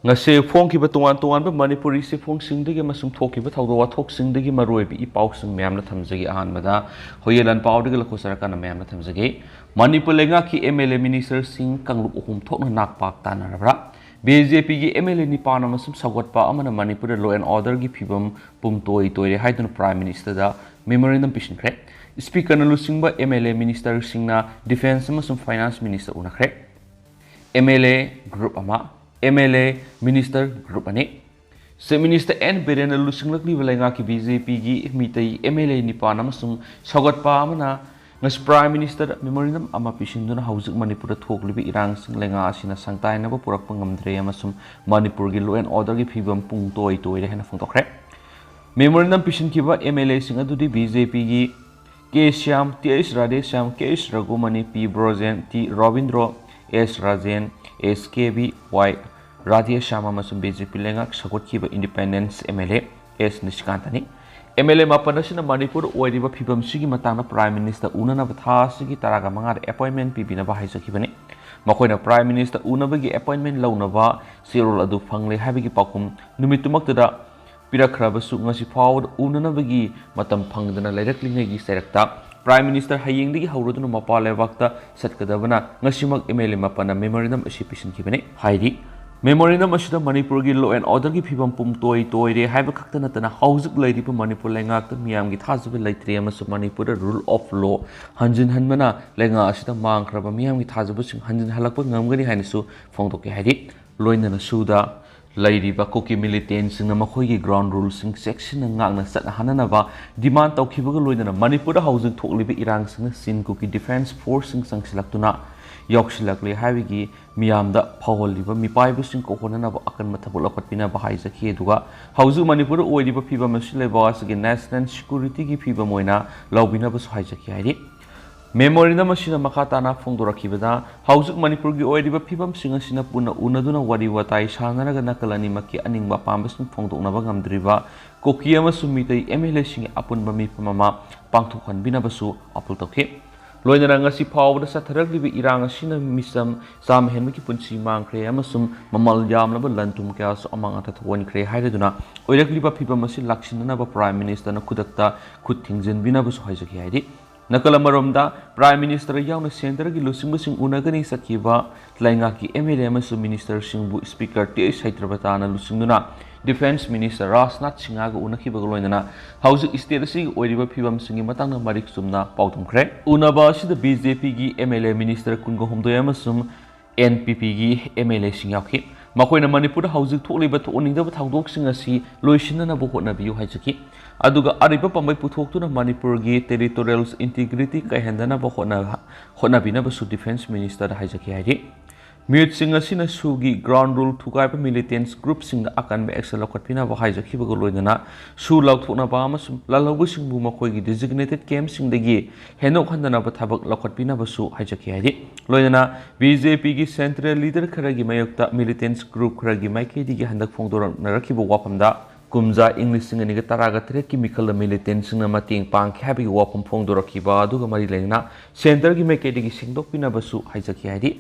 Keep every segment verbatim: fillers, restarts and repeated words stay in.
ꯉꯁꯤ ꯐꯣꯡꯈꯤꯕ ꯇꯣꯉꯥꯟ ꯇꯣꯉꯥꯟꯕ ꯃꯅꯤꯄꯨꯔꯤ ꯆꯦꯐꯣꯡꯁꯤꯡꯗꯒꯤ ꯑꯃꯁꯨꯡ ꯊꯣꯛꯈꯤꯕ ꯊꯧꯗꯣꯛ ꯋꯥꯊꯣꯛꯁꯤꯡꯗꯒꯤ ꯃꯔꯨꯑꯣꯏꯕ ꯏ ꯄꯥꯎꯁꯤꯡ ꯃꯌꯥꯝꯅ ꯊꯝꯖꯒꯦ꯫ ꯑꯍꯥꯟꯕꯗ ꯍꯣꯌꯦ ꯂꯥꯟꯄꯥꯎꯗꯒꯤ ꯂꯧꯊꯣꯛꯆꯔꯀꯥꯟꯗ ꯃꯌꯥꯝꯅ ꯊꯝꯖꯒꯦ꯫ ꯃꯅꯤꯄꯨꯔ ꯂꯩꯉꯥꯛꯀꯤ ꯑꯦꯝ ꯑꯦꯜ ꯑꯦ ꯃꯤꯅꯤꯁꯇꯔꯁꯤꯡ ꯀꯥꯡꯂꯨꯞ ꯑꯍꯨꯝ ꯊꯣꯛꯅ ꯅꯥꯛ ꯄꯥꯛ ꯇꯥꯟꯅꯔꯕ꯭ꯔꯥ? ꯕꯤ ꯖꯦ ꯄꯤꯒꯤ ꯑꯦꯝ ꯑꯦꯜ ꯑꯦ ꯅꯤꯄꯥꯟ ꯑꯃꯁꯨꯡ ꯁꯧꯒꯠꯄ ꯑꯃꯅ ꯃꯅꯤꯄꯨꯔꯗ law and orderꯒꯤ ꯐꯤꯕꯝ ꯄꯨꯡ ꯇꯣꯏ ꯇꯣꯏꯔꯦ ꯍꯥꯏꯗꯨꯅ ꯄ꯭ꯔꯥꯏꯝ ꯃꯤꯅꯤꯁꯇꯔꯗ ꯃꯦꯃꯣꯔꯦꯟꯗꯝ ꯄꯤꯁꯤꯟꯈ꯭ꯔꯦ꯫ ꯁ꯭ꯄꯤꯀꯔꯅ ꯂꯨꯆꯤꯡꯕ ꯑꯦꯝ ꯑꯦꯜ ꯑꯦ ꯃꯤꯅꯤꯁꯇꯔꯁꯤꯡꯅ ꯗꯤꯐꯦꯟꯁ ꯑꯃꯁꯨꯡ ꯐꯥꯏꯅꯥꯟꯁ ꯃꯤꯅꯤꯁꯇꯔ ꯎꯅꯈ꯭ꯔꯦ꯫ ꯑꯦꯝ ꯑꯦꯜ ꯑꯦ ꯒ꯭ꯔꯨꯞ ꯑꯃ, M L A minister group ꯑꯅꯤ꯫ ꯆꯤꯐ ꯃꯤꯅꯤꯁꯇꯔ ꯑꯦꯟ ꯕꯤꯔꯦꯟꯅ ꯂꯨꯆꯤꯡꯂꯛꯂꯤꯕ ꯂꯩꯉꯥꯛꯀꯤ ꯕꯤ ꯖꯦ ꯄꯤꯒꯤ ꯃꯤꯇꯩ ꯑꯦꯝ ꯑꯦꯜ ꯑꯦ ꯅꯤꯄꯥꯟ ꯑꯃꯁꯨꯡ ꯁꯧꯒꯠꯄ ꯑꯃꯅ ꯉꯁꯤ ꯄ꯭ꯔꯥꯏꯝ ꯃꯤꯅꯤꯁꯇꯔ ꯃꯦꯃꯣꯔꯦꯟꯗꯝ ꯑꯃ ꯄꯤꯁꯤꯟꯗꯨꯅ ꯍꯧꯖꯤꯛ ꯃꯅꯤꯄꯨꯔꯗ ꯊꯣꯛꯂꯤꯕ ꯏꯔꯥꯡꯁꯤꯡ ꯂꯩꯉꯥꯛ ꯑꯁꯤꯅ ꯁꯪꯇꯥꯏꯅꯕ ꯄꯨꯔꯛꯄ ꯉꯝꯗ꯭ꯔꯦ ꯑꯃꯁꯨꯡ ꯃꯅꯤꯄꯨꯔꯒꯤ law and orderꯒꯤ ꯐꯤꯕꯝ ꯄꯨꯡ ꯇꯣꯏ ꯇꯣꯏꯔꯦ ꯍꯥꯏꯅ ꯐꯣꯡꯗꯣꯛꯈ꯭ꯔꯦ꯫ ꯃꯦꯃꯣꯔꯦꯟꯗꯝ ꯄꯤꯁꯤꯟꯈꯤꯕ ꯑꯦꯝ ꯑꯦꯜ ꯑꯦꯁꯤꯡ ꯑꯗꯨꯗꯤ ꯕꯤ ꯖꯦ ꯄꯤꯒꯤ K Shyam, T H Radheshyam, K H Raghumani, P Brojen, T Robindro, S Rajen, S K B Y Radheshyam ꯑꯃꯁꯨꯡ ꯕꯤ ꯖꯦ ꯄꯤ ꯂꯩꯉꯥꯛ ꯁꯧꯒꯠꯈꯤꯕ independent M L A S ꯅꯤꯁꯤꯀꯥꯟꯇꯅꯤ꯫ ꯑꯦꯝ ꯑꯦꯜ ꯑꯦ ꯃꯥꯄꯟ ꯑꯁꯤꯅ ꯃꯅꯤꯄꯨꯔꯗ ꯑꯣꯏꯔꯤꯕ ꯐꯤꯕꯝꯁꯤꯒꯤ ꯃꯇꯥꯡꯗ ꯄ꯭ꯔꯥꯏꯝ ꯃꯤꯅꯤꯁꯇꯔ ꯎꯅꯅꯕ ꯊꯥ ꯑꯁꯤꯒꯤ ꯇꯔꯥꯒ ꯃꯉꯥꯗ ꯑꯦꯄꯣꯏꯟꯃꯦꯟ ꯄꯤꯕꯤꯅꯕ ꯍꯥꯏꯖꯈꯤꯕꯅꯤ꯫ ꯃꯈꯣꯏꯅ ꯄ꯭ꯔꯥꯏꯝ ꯃꯤꯅꯤꯁꯇꯔ ꯎꯅꯕꯒꯤ ꯑꯦꯄꯣꯏꯟꯃꯦꯟ ꯂꯧꯅꯕ ꯆꯦꯔꯣꯜ ꯑꯗꯨ ꯐꯪꯂꯦ ꯍꯥꯏꯕꯒꯤ ꯄꯥꯎꯈꯨꯝ ꯅꯨꯃꯤꯠꯇꯨꯃꯛꯇꯗ ꯄꯤꯔꯛꯈ꯭ꯔꯕꯁꯨ, ꯉꯁꯤ ꯐꯥꯎꯕꯗ ꯎꯅꯅꯕꯒꯤ ꯃꯇꯝ ꯐꯪꯗꯅ ꯂꯩꯔꯛꯂꯤꯉꯩꯒꯤ ꯆꯩꯔꯛꯇ ꯄ꯭ꯔꯥꯏꯝ ꯃꯤꯅꯤꯁꯇꯔ ꯍꯌꯦꯡꯗꯒꯤ ꯍꯧꯔꯗꯨꯅ ꯃꯄꯥꯟ ꯂꯩꯕꯥꯛꯇ ꯆꯠꯀꯗꯕꯅ ꯉꯁꯤꯃꯛ ꯑꯦꯝ ꯑꯦꯜ ꯑꯦ ꯃꯥꯄꯟꯅ ꯃꯦꯃꯣꯔꯦꯟꯗꯝ ꯑꯁꯤ ꯄꯤꯁꯤꯟꯈꯤꯕꯅꯤ꯫ ꯍꯥꯏꯔꯤ, ꯃꯦꯃꯣꯔꯦꯟꯗꯝ ꯑꯁꯤꯗ ꯃꯅꯤꯄꯨꯔꯒꯤ law and orderꯒꯤ ꯐꯤꯕꯝ ꯄꯨꯝꯇꯣꯏ ꯇꯣꯏꯔꯦ ꯍꯥꯏꯕ ꯈꯛꯇ ꯅꯠꯇꯅ, ꯍꯧꯖꯤꯛ ꯂꯩꯔꯤꯕ ꯃꯅꯤꯄꯨꯔ ꯂꯩꯉꯥꯛꯇ ꯃꯤꯌꯥꯝꯒꯤ ꯊꯥꯖꯕ ꯂꯩꯇ꯭ꯔꯦ ꯑꯃꯁꯨꯡ ꯃꯅꯤꯄꯨꯔꯗ rule of law ꯍꯟꯖꯤꯟꯍꯟꯕꯅ ꯂꯩꯉꯥꯛ ꯑꯁꯤꯗ ꯃꯥꯡꯈ꯭ꯔꯕ ꯃꯤꯌꯥꯝꯒꯤ ꯊꯥꯖꯕꯁꯤꯡ ꯍꯟꯖꯤꯟꯍꯜꯂꯛꯄ ꯉꯝꯒꯅꯤ ꯍꯥꯏꯅꯁꯨ ꯐꯣꯡꯗꯣꯛꯈꯤ꯫ ꯍꯥꯏꯔꯤ, ꯂꯣꯏꯅꯅ ꯁꯨꯗ ꯂꯩꯔꯤꯕ ꯀꯨꯀꯤ ꯃꯤꯂꯤꯇꯦꯟꯁꯤꯡꯅ ꯃꯈꯣꯏꯒꯤ ground ruleꯁꯤꯡ ꯆꯦꯛꯁꯤꯟꯅ ꯉꯥꯛꯅ ꯆꯠꯅꯍꯟꯅꯅꯕ demand ꯇꯧꯈꯤꯕꯒ ꯂꯣꯏꯅꯅ ꯃꯅꯤꯄꯨꯔꯗ ꯍꯧꯖꯤꯛ ꯊꯣꯛꯂꯤꯕ ꯏꯔꯥꯡꯁꯤꯡꯅ ꯆꯤꯟ ꯀꯨꯀꯤ defence forceꯁꯤꯡ ꯆꯪꯁꯤꯜꯂꯛꯇꯨꯅ ꯌꯥꯎꯁꯤꯜꯂꯛꯂꯦ ꯍꯥꯏꯕꯒꯤ ꯃꯤꯌꯥꯝꯗ ꯐꯥꯎꯍꯜꯂꯤꯕ ꯃꯤꯄꯥꯏꯕꯁꯤꯡ ꯀꯣꯛꯍꯟꯅꯅꯕ ꯑꯀꯟꯕ ꯊꯕꯛ ꯂꯧꯈꯠꯄꯤꯅꯕ ꯍꯥꯏꯖꯈꯤ꯫ ꯑꯗꯨꯒ ꯍꯧꯖꯤꯛ ꯃꯅꯤꯄꯨꯔꯗ ꯑꯣꯏꯔꯤꯕ ꯐꯤꯕꯝ ꯑꯁꯤ ꯂꯩꯕꯥꯛ ꯑꯁꯤꯒꯤ national securityꯒꯤ ꯐꯤꯕꯝ ꯑꯣꯏꯅ ꯂꯧꯕꯤꯅꯕꯁꯨ ꯍꯥꯏꯖꯈꯤ꯫ ꯍꯥꯏꯔꯤ, ꯃꯦꯃꯣꯔꯦꯟꯗꯝ ꯑꯁꯤꯅ ꯃꯈꯥ ꯇꯥꯅ ꯐꯣꯡꯗꯣꯔꯛꯈꯤꯕꯗ, ꯍꯧꯖꯤꯛ ꯃꯅꯤꯄꯨꯔꯒꯤ ꯑꯣꯏꯔꯤꯕ ꯐꯤꯕꯝꯁꯤꯡ ꯑꯁꯤꯅ ꯄꯨꯟꯅ ꯎꯅꯗꯨꯅ ꯋꯥꯔꯤ ꯋꯥꯇꯥꯏ ꯁꯥꯟꯅꯔꯒ ꯅꯥꯀꯜ ꯑꯅꯤꯃꯛꯀꯤ ꯑꯅꯤꯡꯕ ꯑꯄꯥꯝꯕꯁꯤꯡ ꯐꯣꯡꯗꯣꯛꯅꯕ ꯉꯝꯗ꯭ꯔꯤꯕ ꯀꯨꯀꯤ ꯑꯃꯁꯨꯡ ꯃꯤꯇꯩ ꯑꯦꯝ ꯑꯦꯜ ꯑꯦꯁꯤꯡꯒꯤ ꯑꯄꯨꯟꯕ ꯃꯤꯐꯝ ꯑꯃ ꯄꯥꯡꯊꯣꯛꯍꯟꯕꯤꯅꯕꯁꯨ ꯑꯥꯄꯤꯜ ꯇꯧꯈꯤ꯫ ꯂꯣꯏꯅꯅ ꯉꯁꯤ ꯐꯥꯎꯕꯗ ꯆꯠꯊꯔꯛꯂꯤꯕ ꯏꯔꯥꯡ ꯑꯁꯤꯅ ꯃꯤꯆꯝ ꯆꯥꯝꯃ ꯍꯦꯟꯕꯒꯤ ꯄꯨꯟꯁꯤ ꯃꯥꯡꯈ꯭ꯔꯦ ꯑꯃꯁꯨꯡ ꯃꯃꯜ ꯌꯥꯝꯂꯕ ꯂꯟ ꯊꯨꯝ ꯀꯌꯥꯁꯨ ꯑꯃꯥꯡ ꯑꯇ ꯊꯣꯛꯍꯟꯈ꯭ꯔꯦ ꯍꯥꯏꯔꯗꯨꯅ ꯑꯣꯏꯔꯛꯂꯤꯕ ꯐꯤꯚꯝ ꯑꯁꯤ ꯂꯥꯛꯁꯤꯟꯅꯅꯕ Prime Minister ꯅ ꯈꯨꯗꯛꯇ ꯈꯨꯠ ꯊꯤꯡꯖꯤꯟꯕꯤꯅꯕꯁꯨ ꯍꯥꯏꯖꯈꯤ ꯍꯥꯏꯗꯤ, ꯅꯥꯀꯜ ꯑꯃꯔꯣꯝꯗ Prime Minister ꯌꯥꯎꯅ centre ꯒꯤ ꯂꯨꯆꯤꯡꯕꯁꯤꯡ ꯎꯅꯒꯅꯤ ꯆꯠꯈꯤꯕ ꯂꯩꯉꯥꯛꯀꯤ M L A ꯑꯃꯁꯨꯡ Minister ꯁꯤꯡꯕꯨ Speaker ꯇꯦꯖ ꯁꯩꯇ꯭ꯔꯕꯇꯥꯅ ꯂꯨꯆꯤꯡꯗꯨꯅ Defence Minister ꯔꯥꯖꯅꯥꯊ ꯁꯤꯡꯍꯒ ꯎꯅꯈꯤꯕꯒ ꯂꯣꯏꯅꯅ ꯍꯧꯖꯤꯛ state ꯑꯁꯤꯒꯤ ꯑꯣꯏꯔꯤꯕ ꯐꯤꯕꯝꯁꯤꯡꯒꯤ ꯃꯇꯥꯡꯗ ꯃꯔꯤꯛ ꯆꯨꯝꯅ ꯄꯥꯎꯗꯝꯈ꯭ꯔꯦ꯫ ꯎꯅꯕ ꯑꯁꯤꯗ B J P ꯒꯤ M L A Minister ꯀꯨꯟꯒ ꯍꯨꯝꯗꯣꯏ ꯑꯃꯁꯨꯡ N P P ꯒꯤ M L A ꯁꯤꯡ ꯌꯥꯎꯈꯤ꯫ ꯃꯈꯣꯏꯅ ꯃꯅꯤꯄꯨꯔꯗ ꯍꯧꯖꯤꯛ ꯊꯣꯛꯂꯤꯕ ꯊꯣꯛꯍꯟꯅꯤꯡꯗꯕ ꯊꯧꯗꯣꯛꯁꯤꯡ ꯑꯁꯤ ꯂꯣꯏꯁꯤꯟꯅꯅꯕ ꯍꯣꯠꯅꯕꯤꯌꯨ ꯍꯥꯏꯖꯈꯤ꯫ ꯑꯗꯨꯒ ꯑꯔꯤꯕ ꯄꯥꯝꯕꯩ ꯄꯨꯊꯣꯛꯇꯨꯅ ꯃꯅꯤꯄꯨꯔꯒꯤ territorial integrity ꯀꯥꯏꯍꯟꯗꯅꯕ ꯍꯣꯠꯅ-, ꯍꯣꯠꯅꯕꯤꯅꯕꯁꯨ Defence Minister ꯗ ꯍꯥꯏꯖꯈꯤ ꯍꯥꯏꯔꯤ꯫ ꯃꯤꯑꯣꯠꯁꯤꯡ ꯑꯁꯤꯅ ꯁꯨꯒꯤ ground rule ꯊꯨꯒꯥꯏꯕ militants group ꯁꯤꯡꯗ ꯑꯀꯟꯕ action ꯂꯧꯈꯠꯄꯤꯅꯕ ꯍꯥꯏꯖꯈꯤꯕꯒ ꯂꯣꯏꯅꯅ ꯁꯨ ꯂꯧꯊꯣꯛꯅꯕ ꯑꯃꯁꯨꯡ ꯂꯥꯜꯍꯧꯕꯁꯤꯡꯕꯨ ꯃꯈꯣꯏꯒꯤ designated camp ꯁꯤꯡꯗꯒꯤ ꯍꯦꯟꯗꯣꯛ ꯍꯟꯗꯅꯕ ꯊꯕꯛ ꯂꯧꯈꯠꯄꯤꯅꯕꯁꯨ ꯍꯥꯏꯖꯈꯤ ꯍꯥꯏꯔꯤ꯫ ꯂꯣꯏꯅꯅ B J P ꯒꯤ central leader ꯈꯔꯒꯤ ꯃꯥꯌꯣꯛꯇ militants group ꯈꯔꯒꯤ ꯃꯥꯏꯀꯩꯗꯒꯤ ꯍꯟꯗꯛ ꯐꯣꯡꯗꯣꯔꯛꯅꯔꯛꯈꯤꯕ ꯋꯥꯐꯝꯗ ꯀꯨꯝꯖꯥ ꯏꯪ ꯂꯤꯁꯤꯡ ꯑꯅꯤꯒ ꯇꯔꯥꯒ ꯇꯔꯦꯠꯀꯤ ꯃꯤꯈꯜꯗ militantꯁꯤꯡꯅ ꯃꯇꯦꯡ ꯄꯥꯡꯈꯤ ꯍꯥꯏꯕꯒꯤ ꯋꯥꯐꯝ ꯐꯣꯡꯗꯣꯔꯛꯈꯤꯕ ꯑꯗꯨꯒ ꯃꯔꯤ ꯂꯩꯅꯅ centreꯒꯤ ꯃꯥꯏꯀꯩꯗꯒꯤ ꯁꯦꯡꯗꯣꯛꯄꯤꯅꯕꯁꯨ ꯍꯥꯏꯖꯈꯤ ꯍꯥꯏꯗꯤ,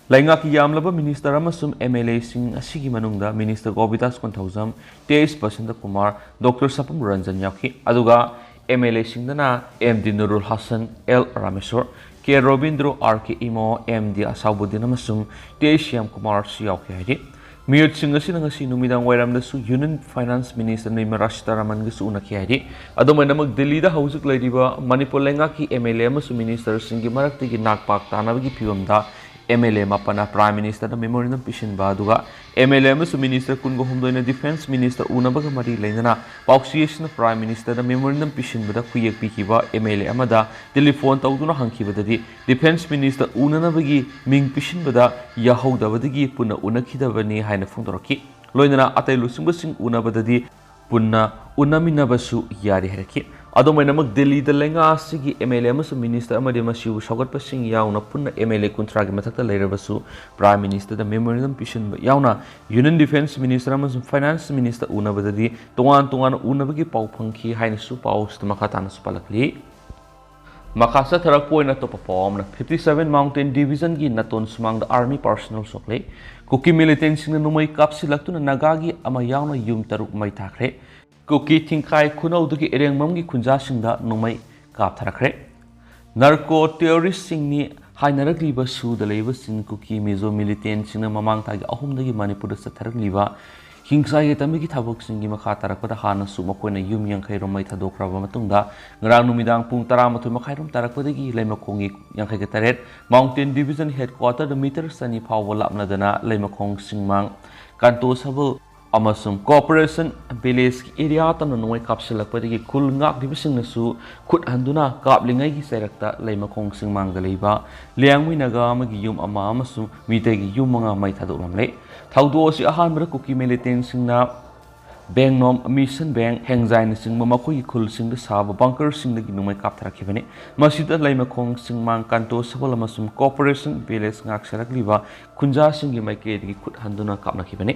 ꯂꯩꯉꯥꯛꯀꯤ ꯌꯥꯝꯂꯕ minister ꯑꯃꯁꯨꯡ M L Aꯁꯤꯡ ꯑꯁꯤꯒꯤ ꯃꯅꯨꯡꯗ Minister ꯒꯣꯕꯤꯗꯥꯁ ꯀꯣꯟꯊꯧꯖꯝ, ꯇꯦꯖ ꯕꯁꯟꯇ ꯀꯨꯃꯥꯔ, Doctor ꯁꯄꯝ ꯔꯟꯖꯟ ꯌꯥꯎꯈꯤ꯫ ꯑꯗꯨꯒ M L Aꯁꯤꯡꯗꯅ M D ꯅꯨꯔꯨꯜ Hasan, L Rameshwor, K Robindro, R K Imo, M D ꯑꯁꯥꯎꯕꯨꯗꯤꯟ ꯑꯃꯁꯨꯡ ꯇꯦꯖ ꯁ꯭ꯌꯥꯝ ꯀꯨꯃꯥꯔꯁꯨ ꯌꯥꯎꯈꯤ ꯍꯥꯏꯔꯤ꯫ ꯃꯤꯑꯣꯠꯁꯤꯡ ꯑꯁꯤꯅ ꯉꯁꯤ ꯅꯨꯃꯤꯗꯥꯡ ꯋꯥꯏꯔꯝꯗꯁꯨ Union Finance Minister ꯅꯤꯔꯃꯂꯥ ꯁꯤꯇꯥꯔꯥꯃꯟꯒꯁꯨ ꯎꯅꯈꯤ ꯍꯥꯏꯔꯤ꯫ ꯑꯗꯨꯃꯥꯏꯅꯃꯛ ꯗꯤꯜꯂꯤꯗ ꯍꯧꯖꯤꯛ ꯂꯩꯔꯤꯕ ꯃꯅꯤꯄꯨꯔ ꯂꯩꯉꯥꯛꯀꯤ M L A ꯑꯃꯁꯨꯡ ministerꯁꯤꯡꯒꯤ ꯃꯔꯛꯇꯒꯤ ꯅꯥꯛꯄꯥꯛ ꯇꯥꯅꯕꯒꯤ ꯐꯤꯕꯝꯗ M L A ꯃꯥꯄꯟꯅ Prime Ministerꯗ memorandum ꯄꯤꯁꯤꯟꯕ ꯑꯗꯨꯒ M L A ꯑꯃꯁꯨꯡ minister ꯀꯨꯟꯒ ꯍꯨꯝꯗꯣꯏꯅ Defence Minister ꯎꯅꯕꯒ ꯃꯔꯤ ꯂꯩꯅꯅ ꯄꯥꯎꯆꯦ ꯑꯁꯤꯅ Prime Ministerꯗ memorandum ꯄꯤꯁꯤꯟꯕꯗ ꯈꯨꯌꯦꯛ ꯄꯤꯈꯤꯕ M L A ꯑꯃꯗ telephone ꯇꯧꯗꯨꯅ ꯍꯪꯈꯤꯕꯗꯗꯤ Defence Minister ꯎꯅꯅꯕꯒꯤ ꯃꯤꯡ ꯄꯤꯁꯤꯟꯕꯗ ꯌꯥꯍꯧꯗꯕꯗꯒꯤ ꯄꯨꯟꯅ ꯎꯅꯈꯤꯗꯕꯅꯤ ꯍꯥꯏꯅ ꯐꯣꯡꯗꯣꯔꯛꯈꯤ꯫ ꯂꯣꯏꯅꯅ ꯑꯇꯩ ꯂꯨꯆꯤꯡꯕꯁꯤꯡ ꯎꯅꯕꯗꯗꯤ ꯄꯨꯟꯅ ꯎꯅꯃꯤꯟꯅꯕꯁꯨ ꯌꯥꯔꯤ ꯍꯥꯏꯔꯛꯈꯤ꯫ ꯑꯗꯨꯝ ꯑꯣꯏꯅꯃꯛ ꯗꯤꯜꯂꯤꯗ ꯂꯩꯉꯥꯛ ꯑꯁꯤꯒꯤ M L A ꯑꯃꯁꯨꯡ minister ꯑꯃꯗꯤ ꯃꯁꯤꯕꯨ ꯁꯧꯒꯠꯄꯁꯤꯡ ꯌꯥꯎꯅ ꯄꯨꯟꯅ M L A ꯀꯨꯟꯊ꯭ꯔꯥꯒꯤ ꯃꯊꯛꯇ ꯂꯩꯔꯕꯁꯨ Prime Ministerꯗ memorandum ꯄꯤꯁꯤꯟꯕ ꯌꯥꯎꯅ Union Defence Minister ꯑꯃꯁꯨꯡ Finance Minister ꯎꯅꯕꯗꯗꯤ ꯇꯣꯉꯥꯟ ꯇꯣꯉꯥꯟꯅ ꯎꯅꯕꯒꯤ ꯄꯥꯎ ꯐꯪꯈꯤ ꯍꯥꯏꯅꯁꯨ ꯄꯥꯎ ꯑꯁꯤꯗ ꯃꯈꯥ ꯇꯥꯅꯁꯨ ꯄꯜꯂꯛꯂꯤ꯫ ꯃꯈꯥ ꯆꯠꯊꯔꯛꯄ ꯑꯣꯏꯅ ꯑꯇꯣꯞꯄ ꯄꯥꯎ ꯑꯃꯅ, fifty seven Mountain Division ꯒꯤ ꯅꯥꯇꯣꯟ ꯁꯨꯃꯥꯡꯗ army personnel ꯁꯣꯛꯂꯦ꯫ ꯀꯨꯀꯤ militant ꯁꯤꯡꯅ ꯅꯣꯡꯃꯩ ꯀꯥꯞꯁꯤꯜꯂꯛꯇꯨꯅ ꯅꯥꯒꯥꯒꯤ ꯑꯃ ꯌꯥꯎꯅ ꯌꯨꯝ ꯇꯔꯨꯛ ꯃꯩ ꯊꯥꯈ꯭ꯔꯦ꯫ ꯀꯨꯀꯤ ꯊꯤꯡꯈꯥꯏ ꯈꯨꯅꯧꯗꯒꯤ ꯏꯔꯦꯡꯕꯝꯒꯤ ꯈꯨꯟꯖꯥꯁꯤꯡꯗ ꯅꯣꯡꯃꯩ ꯀꯥꯞꯊꯔꯛꯈ꯭ꯔꯦ꯫ Narco terrorist ꯁꯤꯡꯅꯤ ꯍꯥꯏꯅꯔꯛꯂꯤꯕ ꯁꯨꯗ ꯂꯩꯕꯁꯤꯡ ꯀꯨꯀꯤ Mizo militant ꯁꯤꯡꯅ ꯃꯃꯥꯡ ꯊꯥꯒꯤ ꯑꯍꯨꯝꯗꯒꯤ ꯃꯅꯤꯄꯨꯔꯗ ꯆꯠꯊꯔꯛꯂꯤꯕ ꯍꯤꯡꯁꯥꯒꯤ ꯇꯝꯕꯒꯤ ꯊꯕꯛꯁꯤꯡꯒꯤ ꯃꯈꯥ ꯇꯥꯔꯛꯄꯗ ꯍꯥꯟꯅꯁꯨ ꯃꯈꯣꯏꯅ ꯌꯨꯝ ꯌꯥꯡꯈꯩ ꯔꯣꯝ ꯃꯩ ꯊꯥꯗꯣꯛꯈ꯭ꯔꯕ ꯃꯇꯨꯡꯗ, ꯉꯔꯥꯡ ꯅꯨꯃꯤꯗꯥꯡ ꯄꯨꯡ ꯇꯔꯥꯃꯥꯊꯣꯏ ꯃꯈꯥꯏ ꯔꯣꯝ ꯇꯥꯔꯛꯄꯗꯒꯤ ꯂꯩꯃꯈꯣꯡꯒꯤ ꯌꯥꯡꯈꯩꯒ ꯇꯔꯦꯠ Mountain Division headquarter ꯗ meter ꯆꯅꯤ ꯐꯥꯎꯕ ꯂꯥꯞꯅꯗꯅ ꯂꯩꯃꯈꯣꯡ ꯁꯤꯡꯃꯥꯡ, ꯀꯥꯟꯇꯣ ꯁꯕꯜ ꯑꯃꯁꯨꯡ Cooperation Village ꯒꯤ area ꯇꯝꯅ ꯅꯣꯡꯃꯩ ꯀꯥꯞꯁꯤꯜꯂꯛꯄꯗꯒꯤ ꯈꯨꯜ ꯉꯥꯛꯂꯤꯕꯁꯤꯡꯅꯁꯨ ꯈꯨꯠ ꯍꯟꯗꯨꯅ ꯀꯥꯞꯂꯤꯉꯩꯒꯤ ꯆꯩꯔꯛꯇ ꯂꯩꯃꯈꯣꯡ ꯁꯤꯡꯃꯥꯡꯗ ꯂꯩꯕ ꯂꯤꯌꯥꯡꯃꯩ ꯅꯥꯒꯥ ꯑꯃꯒꯤ ꯌꯨꯝ ꯑꯃ ꯑꯃꯁꯨꯡ ꯃꯤꯇꯩꯒꯤ ꯌꯨꯝ ꯃꯉꯥ ꯃꯩ ꯊꯥꯗꯣꯛꯂꯝꯂꯦ꯫ ꯊꯧꯗꯣꯛ ꯑꯁꯤ ꯑꯍꯥꯟꯕꯗ ꯀꯨꯀꯤ militant ꯁꯤꯡꯅ ꯕꯦꯡꯅꯣꯝ, ꯃꯤꯁꯟ ꯕꯦꯡ, ꯍꯦꯡꯖꯥꯏꯅꯆꯤꯡꯕ ꯃꯈꯣꯏꯒꯤ ꯈꯨꯜꯁꯤꯡꯗ ꯁꯥꯕ bunker ꯁꯤꯡꯗꯒꯤ ꯅꯣꯡꯃꯩ ꯀꯥꯞꯊꯔꯛꯈꯤꯕꯅꯤ꯫ ꯃꯁꯤꯗ ꯂꯩꯃꯈꯣꯡ ꯁꯤꯡꯃꯥꯡ, ꯀꯥꯟꯇꯣ ꯁꯕꯜ ꯑꯃꯁꯨꯡ Cooperation Village ꯉꯥꯛ ꯁꯦꯜꯂꯛꯂꯤꯕ ꯈꯨꯟꯖꯥꯁꯤꯡꯒꯤ ꯃꯥꯏꯀꯩꯗꯒꯤ ꯈꯨꯠ ꯍꯟꯗꯨꯅ ꯀꯥꯞꯅꯈꯤꯕꯅꯤ꯫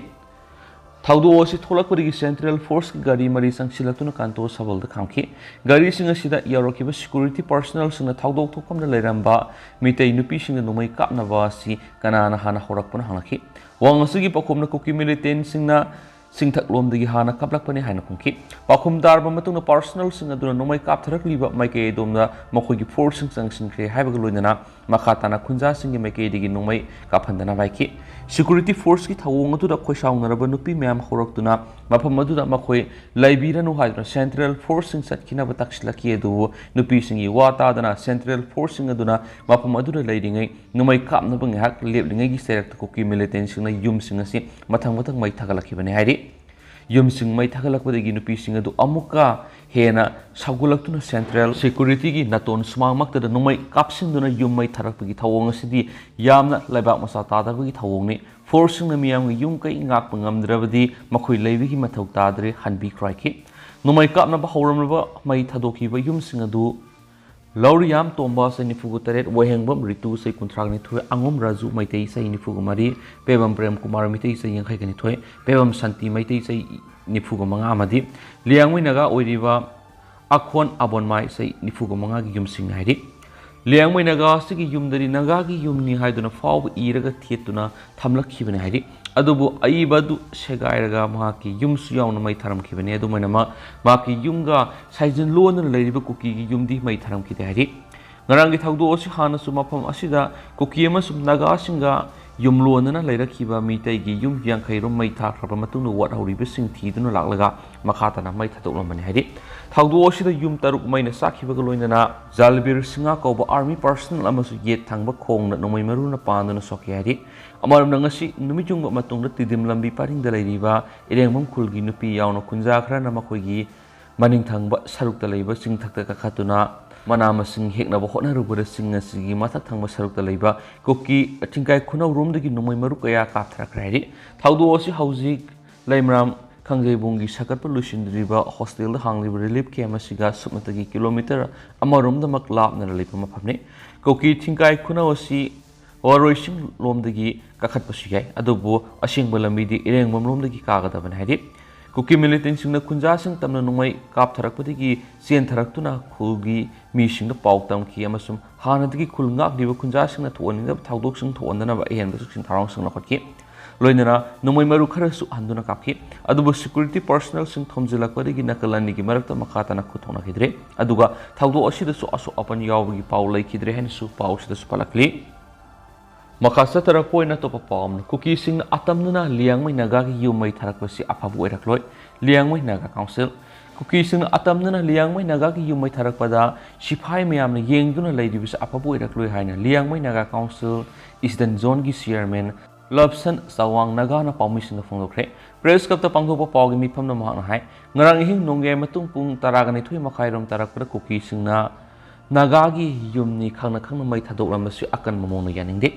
ꯊꯧꯗꯣꯛ ꯑꯁꯤ ꯊꯣꯛꯂꯛꯄꯗꯒꯤ Central Force ꯀꯤ ꯒꯥꯔꯤ ꯃꯔꯤ ꯆꯪꯁꯤꯜꯂꯛꯇꯨꯅ ꯀꯥꯟꯇꯣ ꯁꯕꯜꯗ ꯈꯥꯝꯈꯤ꯫ ꯒꯥꯔꯤꯁꯤꯡ ꯑꯁꯤꯗ ꯌꯧꯔꯛꯈꯤꯕ security personnel ꯁꯤꯡꯅ ꯊꯧꯗꯣꯛ ꯊꯣꯛꯐꯝꯗ ꯂꯩꯔꯝꯕ ꯃꯤꯇꯩ ꯅꯨꯄꯤꯁꯤꯡꯗ ꯅꯣꯡꯃꯩ ꯀꯥꯞꯅꯕ ꯑꯁꯤ ꯀꯅꯥꯅ ꯍꯥꯟꯅ ꯍꯧꯔꯛꯄꯅꯣ ꯍꯪꯂꯛꯈꯤ꯫ ꯋꯥꯍꯪ ꯑꯁꯤꯒꯤ ꯄꯥꯎꯈꯨꯝꯅ ꯀꯨꯀꯤ militant ꯁꯤꯡꯅ ꯆꯤꯡꯊꯛꯂꯣꯝꯗꯒꯤ ꯍꯥꯟꯅ ꯀꯥꯞꯂꯛꯄꯅꯤ ꯍꯥꯏꯅ ꯈꯨꯝꯈꯤ꯫ ꯄꯥꯎꯈꯨꯝ ꯇꯥꯔꯕ ꯃꯇꯨꯡꯗ personnel ꯁꯤꯡ ꯑꯗꯨꯅ ꯅꯣꯡꯃꯩ ꯀꯥꯞꯊꯔꯛꯂꯤꯕ ꯃꯥꯏꯀꯩ ꯑꯗꯣꯝꯗ ꯃꯈꯣꯏꯒꯤ force ꯁꯤꯡ ꯆꯪꯁꯤꯟꯈ꯭ꯔꯦ ꯍꯥꯏꯕꯒ ꯂꯣꯏꯅꯅ ꯃꯈꯥ ꯇꯥꯅ ꯈꯨꯟꯖꯥꯁꯤꯡꯒꯤ ꯃꯥꯏꯀꯩꯗꯒꯤ ꯅꯣꯡꯃꯩ ꯀꯥꯞꯍꯟꯗꯅꯕ ꯍꯥꯏꯈꯤ꯫ Security Force ꯀꯤ ꯊꯧꯑꯣꯡ ꯑꯗꯨꯗ ꯈꯣꯏꯁꯥꯎꯅꯔꯕ ꯅꯨꯄꯤ ꯃꯌꯥꯝ ꯍꯧꯔꯛꯇꯨꯅ ꯃꯐꯝ ꯑꯗꯨꯗ ꯃꯈꯣꯏ ꯂꯩꯕꯤꯔꯅꯨ ꯍꯥꯏꯗꯨꯅ Central Force ꯁꯤꯡ ꯆꯠꯈꯤꯅꯕ ꯇꯛꯁꯤꯜꯂꯛꯈꯤ꯫ ꯑꯗꯨꯕꯨ ꯅꯨꯄꯤꯁꯤꯡꯒꯤ ꯋꯥ ꯇꯥꯗꯅ Central Force ꯁꯤꯡ ꯑꯗꯨꯅ ꯃꯐꯝ ꯑꯗꯨꯗ ꯂꯩꯔꯤꯉꯩ ꯅꯣꯡꯃꯩ ꯀꯥꯞꯅꯕ ꯉꯥꯏꯍꯥꯛ ꯂꯦꯞꯂꯤꯉꯩꯒꯤ ꯆꯩꯔꯛꯇ ꯀꯨꯀꯤ militant ꯁꯤꯡꯅ ꯌꯨꯝꯁꯤꯡ ꯑꯁꯤ ꯃꯊꯪ ꯃꯊꯪ ꯃꯩ ꯊꯥꯒꯠꯂꯛꯈꯤꯕꯅꯤ ꯍꯥꯏꯔꯤ꯫ ꯌꯨꯝꯁꯤꯡ ꯃꯩ ꯊꯥꯒꯠꯂꯛꯄꯗꯒꯤ ꯅꯨꯄꯤꯁꯤꯡ ꯑꯗꯨ ꯑꯃꯨꯛꯀ ꯍꯦꯟꯅ ꯁꯥꯎꯒꯠꯂꯛꯇꯨꯅ Central Security ꯒꯤ ꯅꯥꯇꯣꯟ ꯁꯨꯃꯥꯡꯃꯛꯇꯗ ꯅꯣꯡꯃꯩ ꯀꯥꯞꯁꯤꯟꯗꯨꯅ ꯌꯨꯝ ꯃꯩ ꯊꯥꯔꯛꯄꯒꯤ ꯊꯧꯑꯣꯡ ꯑꯁꯤꯗꯤ ꯌꯥꯝꯅ ꯂꯩꯕꯥꯛ ꯃꯆꯥ ꯇꯥꯗꯕꯒꯤ ꯊꯧꯑꯣꯡꯅꯤ꯫ Force ꯁꯤꯡꯅ ꯃꯤꯌꯥꯝꯒꯤ ꯌꯨꯝ ꯀꯩ ꯉꯥꯛꯄ ꯉꯝꯗ꯭ꯔꯕꯗꯤ ꯃꯈꯣꯏ ꯂꯩꯕꯒꯤ ꯃꯊꯧ ꯇꯥꯗ꯭ꯔꯦ, ꯍꯟꯕꯤꯈ꯭ꯔꯣ ꯍꯥꯏꯈꯤ꯫ ꯅꯣꯡꯃꯩ ꯀꯥꯞꯅꯕ ꯍꯧꯔꯝꯂꯕ ꯃꯩ ꯊꯥꯗꯣꯛꯈꯤꯕ ꯌꯨꯝꯁꯤꯡ ꯑꯗꯨ ꯂꯧꯔꯤꯌꯥꯝ ꯇꯣꯝꯕ, ꯆꯍꯤ ꯅꯤꯐꯨꯒ ꯇꯔꯦꯠ, ꯋꯥꯍꯦꯡꯕꯝ ꯔꯤꯇꯨ, ꯆꯍꯤ ꯀꯨꯟꯊ꯭ꯔꯥꯒ ꯅꯤꯊꯣꯏ, ꯑꯉꯣꯝ ꯔꯥꯖꯨ ꯃꯩꯇꯩ, ꯆꯍꯤ ꯅꯤꯐꯨꯒ ꯃꯔꯤ, ꯄꯦꯕꯝ ꯄ꯭ꯔꯦꯝ ꯀꯨꯃꯥꯔ ꯃꯩꯇꯩ, ꯆꯍꯤ ꯌꯥꯡꯈꯩꯒ ꯅꯤꯊꯣꯏ, ꯄꯦꯕꯝ ꯁꯥꯟꯇꯤ ꯃꯩꯇꯩ, ꯆꯍꯤ ꯅꯤꯐꯨꯒ ꯃꯉꯥ, ꯑꯃꯗꯤ ꯂꯤꯌꯥꯡꯃꯩ ꯅꯥꯒꯥ ꯑꯣꯏꯔꯤꯕ ꯑꯈꯣꯟ ꯑꯕꯣꯟꯃꯥꯏ ꯆꯍꯤ ꯅꯤꯐꯨꯒ ꯃꯉꯥꯒꯤ ꯌꯨꯝꯁꯤꯡꯅꯤ ꯍꯥꯏꯔꯤ꯫ ꯂꯤꯌꯥꯡꯃꯩ ꯅꯥꯒꯥ ꯑꯁꯤꯒꯤ ꯌꯨꯝꯗꯗꯤ ꯅꯥꯒꯥꯒꯤ ꯌꯨꯝꯅꯤ ꯍꯥꯏꯗꯨꯅ ꯐꯥꯎꯕ ꯏꯔꯒ ꯊꯦꯠꯇꯨꯅ ꯊꯝꯂꯛꯈꯤꯕꯅꯤ ꯍꯥꯏꯔꯤ꯫ ꯑꯗꯨꯕꯨ ꯑꯏꯕ ꯑꯗꯨ ꯁꯦꯒꯥꯏꯔꯒ ꯃꯍꯥꯛꯀꯤ ꯌꯨꯝꯁꯨ ꯌꯥꯎꯅ ꯃꯩ ꯊꯥꯔꯝꯈꯤꯕꯅꯤ꯫ ꯑꯗꯨꯃꯥꯏꯅꯃꯛ ꯃꯍꯥꯛꯀꯤ ꯌꯨꯝꯒ ꯁꯥꯏꯖꯤꯟ ꯂꯣꯟꯅ ꯂꯩꯔꯤꯕ ꯀꯨꯀꯤꯒꯤ ꯌꯨꯝꯗꯤ ꯃꯩ ꯊꯥꯔꯝꯈꯤꯗꯦ ꯍꯥꯏꯔꯤ꯫ ꯉꯔꯥꯡꯒꯤ ꯊꯧꯗꯣꯛ ꯑꯁꯤ ꯍꯥꯟꯅꯁꯨ ꯃꯐꯝ ꯑꯁꯤꯗ ꯀꯨꯀꯤ ꯑꯃꯁꯨꯡ ꯅꯥꯒꯥꯁꯤꯡꯒ ꯌꯨꯝꯂꯣꯟꯅꯅ ꯂꯩꯔꯛꯈꯤꯕ ꯃꯤꯇꯩꯒꯤ ꯌꯨꯝ ꯌꯥꯡꯈꯩ ꯔꯣꯝ ꯃꯩ ꯊꯥꯈ꯭ꯔꯕ ꯃꯇꯨꯡꯗ ꯋꯥꯠꯍꯧꯔꯤꯕꯁꯤꯡ ꯊꯤꯗꯨꯅ ꯂꯥꯛꯂꯒ ꯃꯈꯥ ꯇꯥꯅ ꯃꯩ ꯊꯥꯗꯣꯛꯂꯝꯕꯅꯤ ꯍꯥꯏꯔꯤ꯫ ꯊꯧꯗꯣꯛ ꯑꯁꯤꯗ ꯌꯨꯝ ꯇꯔꯨꯛ ꯃꯩꯅ ꯆꯥꯛꯈꯤꯕꯒ ꯂꯣꯏꯅꯅ ꯖꯥꯜꯕꯤꯔ ꯁꯤꯡꯍ ꯀꯧꯕ army personnel ꯑꯃꯁꯨ ꯌꯦꯠ ꯊꯪꯕ ꯈꯣꯡꯅ ꯅꯣꯡꯃꯩ ꯃꯔꯨꯅ ꯄꯥꯟꯗꯨꯅ ꯁꯣꯛꯈꯤ ꯍꯥꯏꯔꯤ꯫ ꯑꯃꯔꯣꯝꯗ ꯉꯁꯤ ꯅꯨꯃꯤꯠ ꯌꯨꯡꯕ ꯃꯇꯨꯡꯗ ꯇꯤꯗꯤꯝ ꯂꯝꯕꯤ ꯄꯔꯤꯡꯗ ꯂꯩꯔꯤꯕ ꯏꯔꯦꯡꯕꯝ ꯈꯨꯜꯒꯤ ꯅꯨꯄꯤ ꯌꯥꯎꯅ ꯈꯨꯟꯖꯥ ꯈꯔꯅ ꯃꯈꯣꯏꯒꯤ ꯃꯅꯤꯡ ꯊꯪꯕ ꯁꯔꯨꯛꯇ ꯂꯩꯕ ꯆꯤꯡꯊꯛꯇ ꯀꯥꯈꯠꯇꯨꯅ ꯃꯅꯥ ꯃꯁꯤꯡ ꯍꯦꯛꯅꯕ ꯍꯣꯠꯅꯔꯨꯕꯗ ꯆꯤꯡ ꯑꯁꯤꯒꯤ ꯃꯊꯛ ꯊꯪꯕ ꯁꯔꯨꯛꯇ ꯂꯩꯕ ꯀꯨꯀꯤ ꯊꯤꯡꯀꯥꯏ ꯈꯨꯅꯧꯔꯣꯝꯗꯒꯤ ꯅꯣꯡꯃꯩ ꯃꯔꯨ ꯀꯌꯥ ꯀꯥꯞꯊꯔꯛꯈ꯭ꯔꯦ ꯍꯥꯏꯔꯤ꯫ ꯊꯧꯗꯣꯛ ꯑꯁꯤ ꯍꯧꯖꯤꯛ ꯂꯩꯃꯔꯥꯝ ꯈꯥꯡꯖꯩꯕꯨꯡꯒꯤ ꯁꯥꯒꯠꯄ ꯂꯣꯏꯁꯤꯟꯗ꯭ꯔꯤꯕ hostel ꯗ ꯍꯥꯡꯂꯤꯕ relief camp ꯑꯁꯤꯒ ꯁꯨꯞꯅꯇꯒꯤ kilometre ꯑꯃꯔꯣꯝꯗꯃꯛ ꯂꯥꯞꯅ ꯂꯩꯕ ꯃꯐꯝꯅꯤ꯫ ꯀꯨꯀꯤ ꯊꯤꯡꯀꯥꯏ ꯈꯨꯅꯧ ꯑꯁꯤ ꯋꯥꯔꯣꯏꯁꯤꯡ ꯂꯣꯝꯗꯒꯤ ꯀꯥꯈꯠꯄꯁꯨ ꯌꯥꯏ, ꯑꯗꯨꯕꯨ ꯑꯁꯦꯡꯕ ꯂꯝꯕꯤꯗꯤ ꯏꯔꯦꯡꯕꯝ ꯂꯣꯝꯗꯒꯤ ꯀꯥꯒꯗꯕꯅꯤ ꯍꯥꯏꯔꯤ꯫ ꯀꯨꯀꯤ militant ꯁꯤꯡꯅ ꯈꯨꯟꯖꯥꯁꯤꯡ ꯇꯝꯅ ꯅꯣꯡꯃꯩ ꯀꯥꯞꯊꯔꯛꯄꯗꯒꯤ ꯆꯦꯟꯊꯔꯛꯇꯨꯅ ꯈꯨꯜꯒꯤ ꯃꯤꯁꯤꯡꯗ ꯄꯥꯎ ꯇꯝꯈꯤ ꯑꯃꯁꯨꯡ ꯍꯥꯟꯅꯗꯒꯤ ꯈꯨꯜ ꯉꯥꯛꯂꯤꯕ ꯈꯨꯟꯖꯥꯁꯤꯡꯅ ꯊꯣꯛꯍꯟꯅꯤꯡꯗꯕ ꯊꯧꯗꯣꯛꯁꯤꯡ ꯊꯣꯛꯍꯟꯗꯅꯕ ꯑꯍꯦꯟꯕ ꯆꯦꯛꯁꯤꯟ ꯊꯧꯔꯥꯡꯁꯤꯡ ꯂꯧꯈꯠꯈꯤ꯫ ꯂꯣꯏꯅꯅ ꯅꯣꯡꯃꯩ ꯃꯔꯨ ꯈꯔꯁꯨ ꯍꯟꯗꯨꯅ ꯀꯥꯞꯈꯤ꯫ ꯑꯗꯨꯕꯨ security personnel ꯁꯤꯡ ꯊꯣꯝꯖꯤꯜꯂꯛꯄꯗꯒꯤ ꯅꯥꯀꯜ ꯑꯅꯤꯒꯤ ꯃꯔꯛꯇ ꯃꯈꯥ ꯇꯥꯅ ꯈꯨꯠ ꯊꯣꯛꯅꯈꯤꯗ꯭ꯔꯦ꯫ ꯑꯗꯨꯒ ꯊꯧꯗꯣꯛ ꯑꯁꯤꯗꯁꯨ ꯑꯁꯣꯛ ꯑꯄꯟ ꯌꯥꯎꯕꯒꯤ ꯄꯥꯎ ꯂꯩꯈꯤꯗ꯭ꯔꯦ ꯍꯥꯏꯅꯁꯨ ꯄꯥꯎ ꯑꯁꯤꯗꯁꯨ ꯄꯜꯂꯛꯂꯤ꯫ ꯃꯈꯥ ꯆꯠꯊꯔꯛꯄ ꯑꯣꯏꯅ ꯑꯇꯣꯞꯄ ꯄꯥꯎ ꯑꯃꯅ, ꯀꯨꯀꯤꯁꯤꯡꯅ ꯑꯇꯝꯅꯅ ꯂꯤꯌꯥꯡꯃꯩ ꯅꯥꯒꯥꯒꯤ ꯌꯨꯝ ꯃꯩ ꯊꯥꯔꯛꯄꯁꯤ ꯑꯐꯕ ꯑꯣꯏꯔꯛꯂꯣꯏ꯫ ꯂꯤꯌꯥꯡꯃꯩ ꯅꯥꯒꯥ council꯫ ꯀꯨꯀꯤꯁꯤꯡꯅ ꯑꯇꯝꯅꯅ ꯂꯤꯌꯥꯡꯃꯩ ꯅꯥꯒꯥꯒꯤ ꯌꯨꯝ ꯃꯩ ꯊꯥꯔꯛꯄꯗ ꯁꯤꯐꯥꯏ ꯃꯌꯥꯝꯅ ꯌꯦꯡꯗꯨꯅ ꯂꯩꯔꯤꯕꯁꯤ ꯑꯐꯕ ꯑꯣꯏꯔꯛꯂꯣꯏ ꯍꯥꯏꯅ Liangmai Naga council eastern zone ꯒꯤ chairman ꯂꯞꯁꯟ ꯆꯋꯥꯡ ꯅꯥꯒꯥꯅ ꯄꯥꯎꯃꯤꯁꯤꯡꯗ ꯐꯣꯡꯗꯣꯛꯈ꯭ꯔꯦ꯫ Press club ꯇ ꯄꯥꯡꯊꯣꯛꯄ ꯄꯥꯎꯒꯤ ꯃꯤꯐꯝꯗ ꯃꯍꯥꯛꯅ ꯍꯥꯏ, ꯉꯔꯥꯡ ꯑꯍꯤꯡ ꯅꯣꯡꯌꯥꯏ ꯃꯇꯨꯡ ꯄꯨꯡ ꯇꯔꯥꯒ ꯅꯤꯊꯣꯏ ꯃꯈꯥꯏꯔꯣꯝ ꯇꯥꯔꯛꯄꯗ ꯀꯨꯀꯤꯁꯤꯡꯅ ꯅꯥꯒꯥꯒꯤ ꯌꯨꯝꯅꯤ ꯈꯪꯅ ꯈꯪꯅ ꯃꯩ ꯊꯥꯗꯣꯛꯂꯝꯕꯁꯤ ꯑꯀꯟꯕ ꯃꯑꯣꯡꯗ ꯌꯥꯅꯤꯡꯗꯦ꯫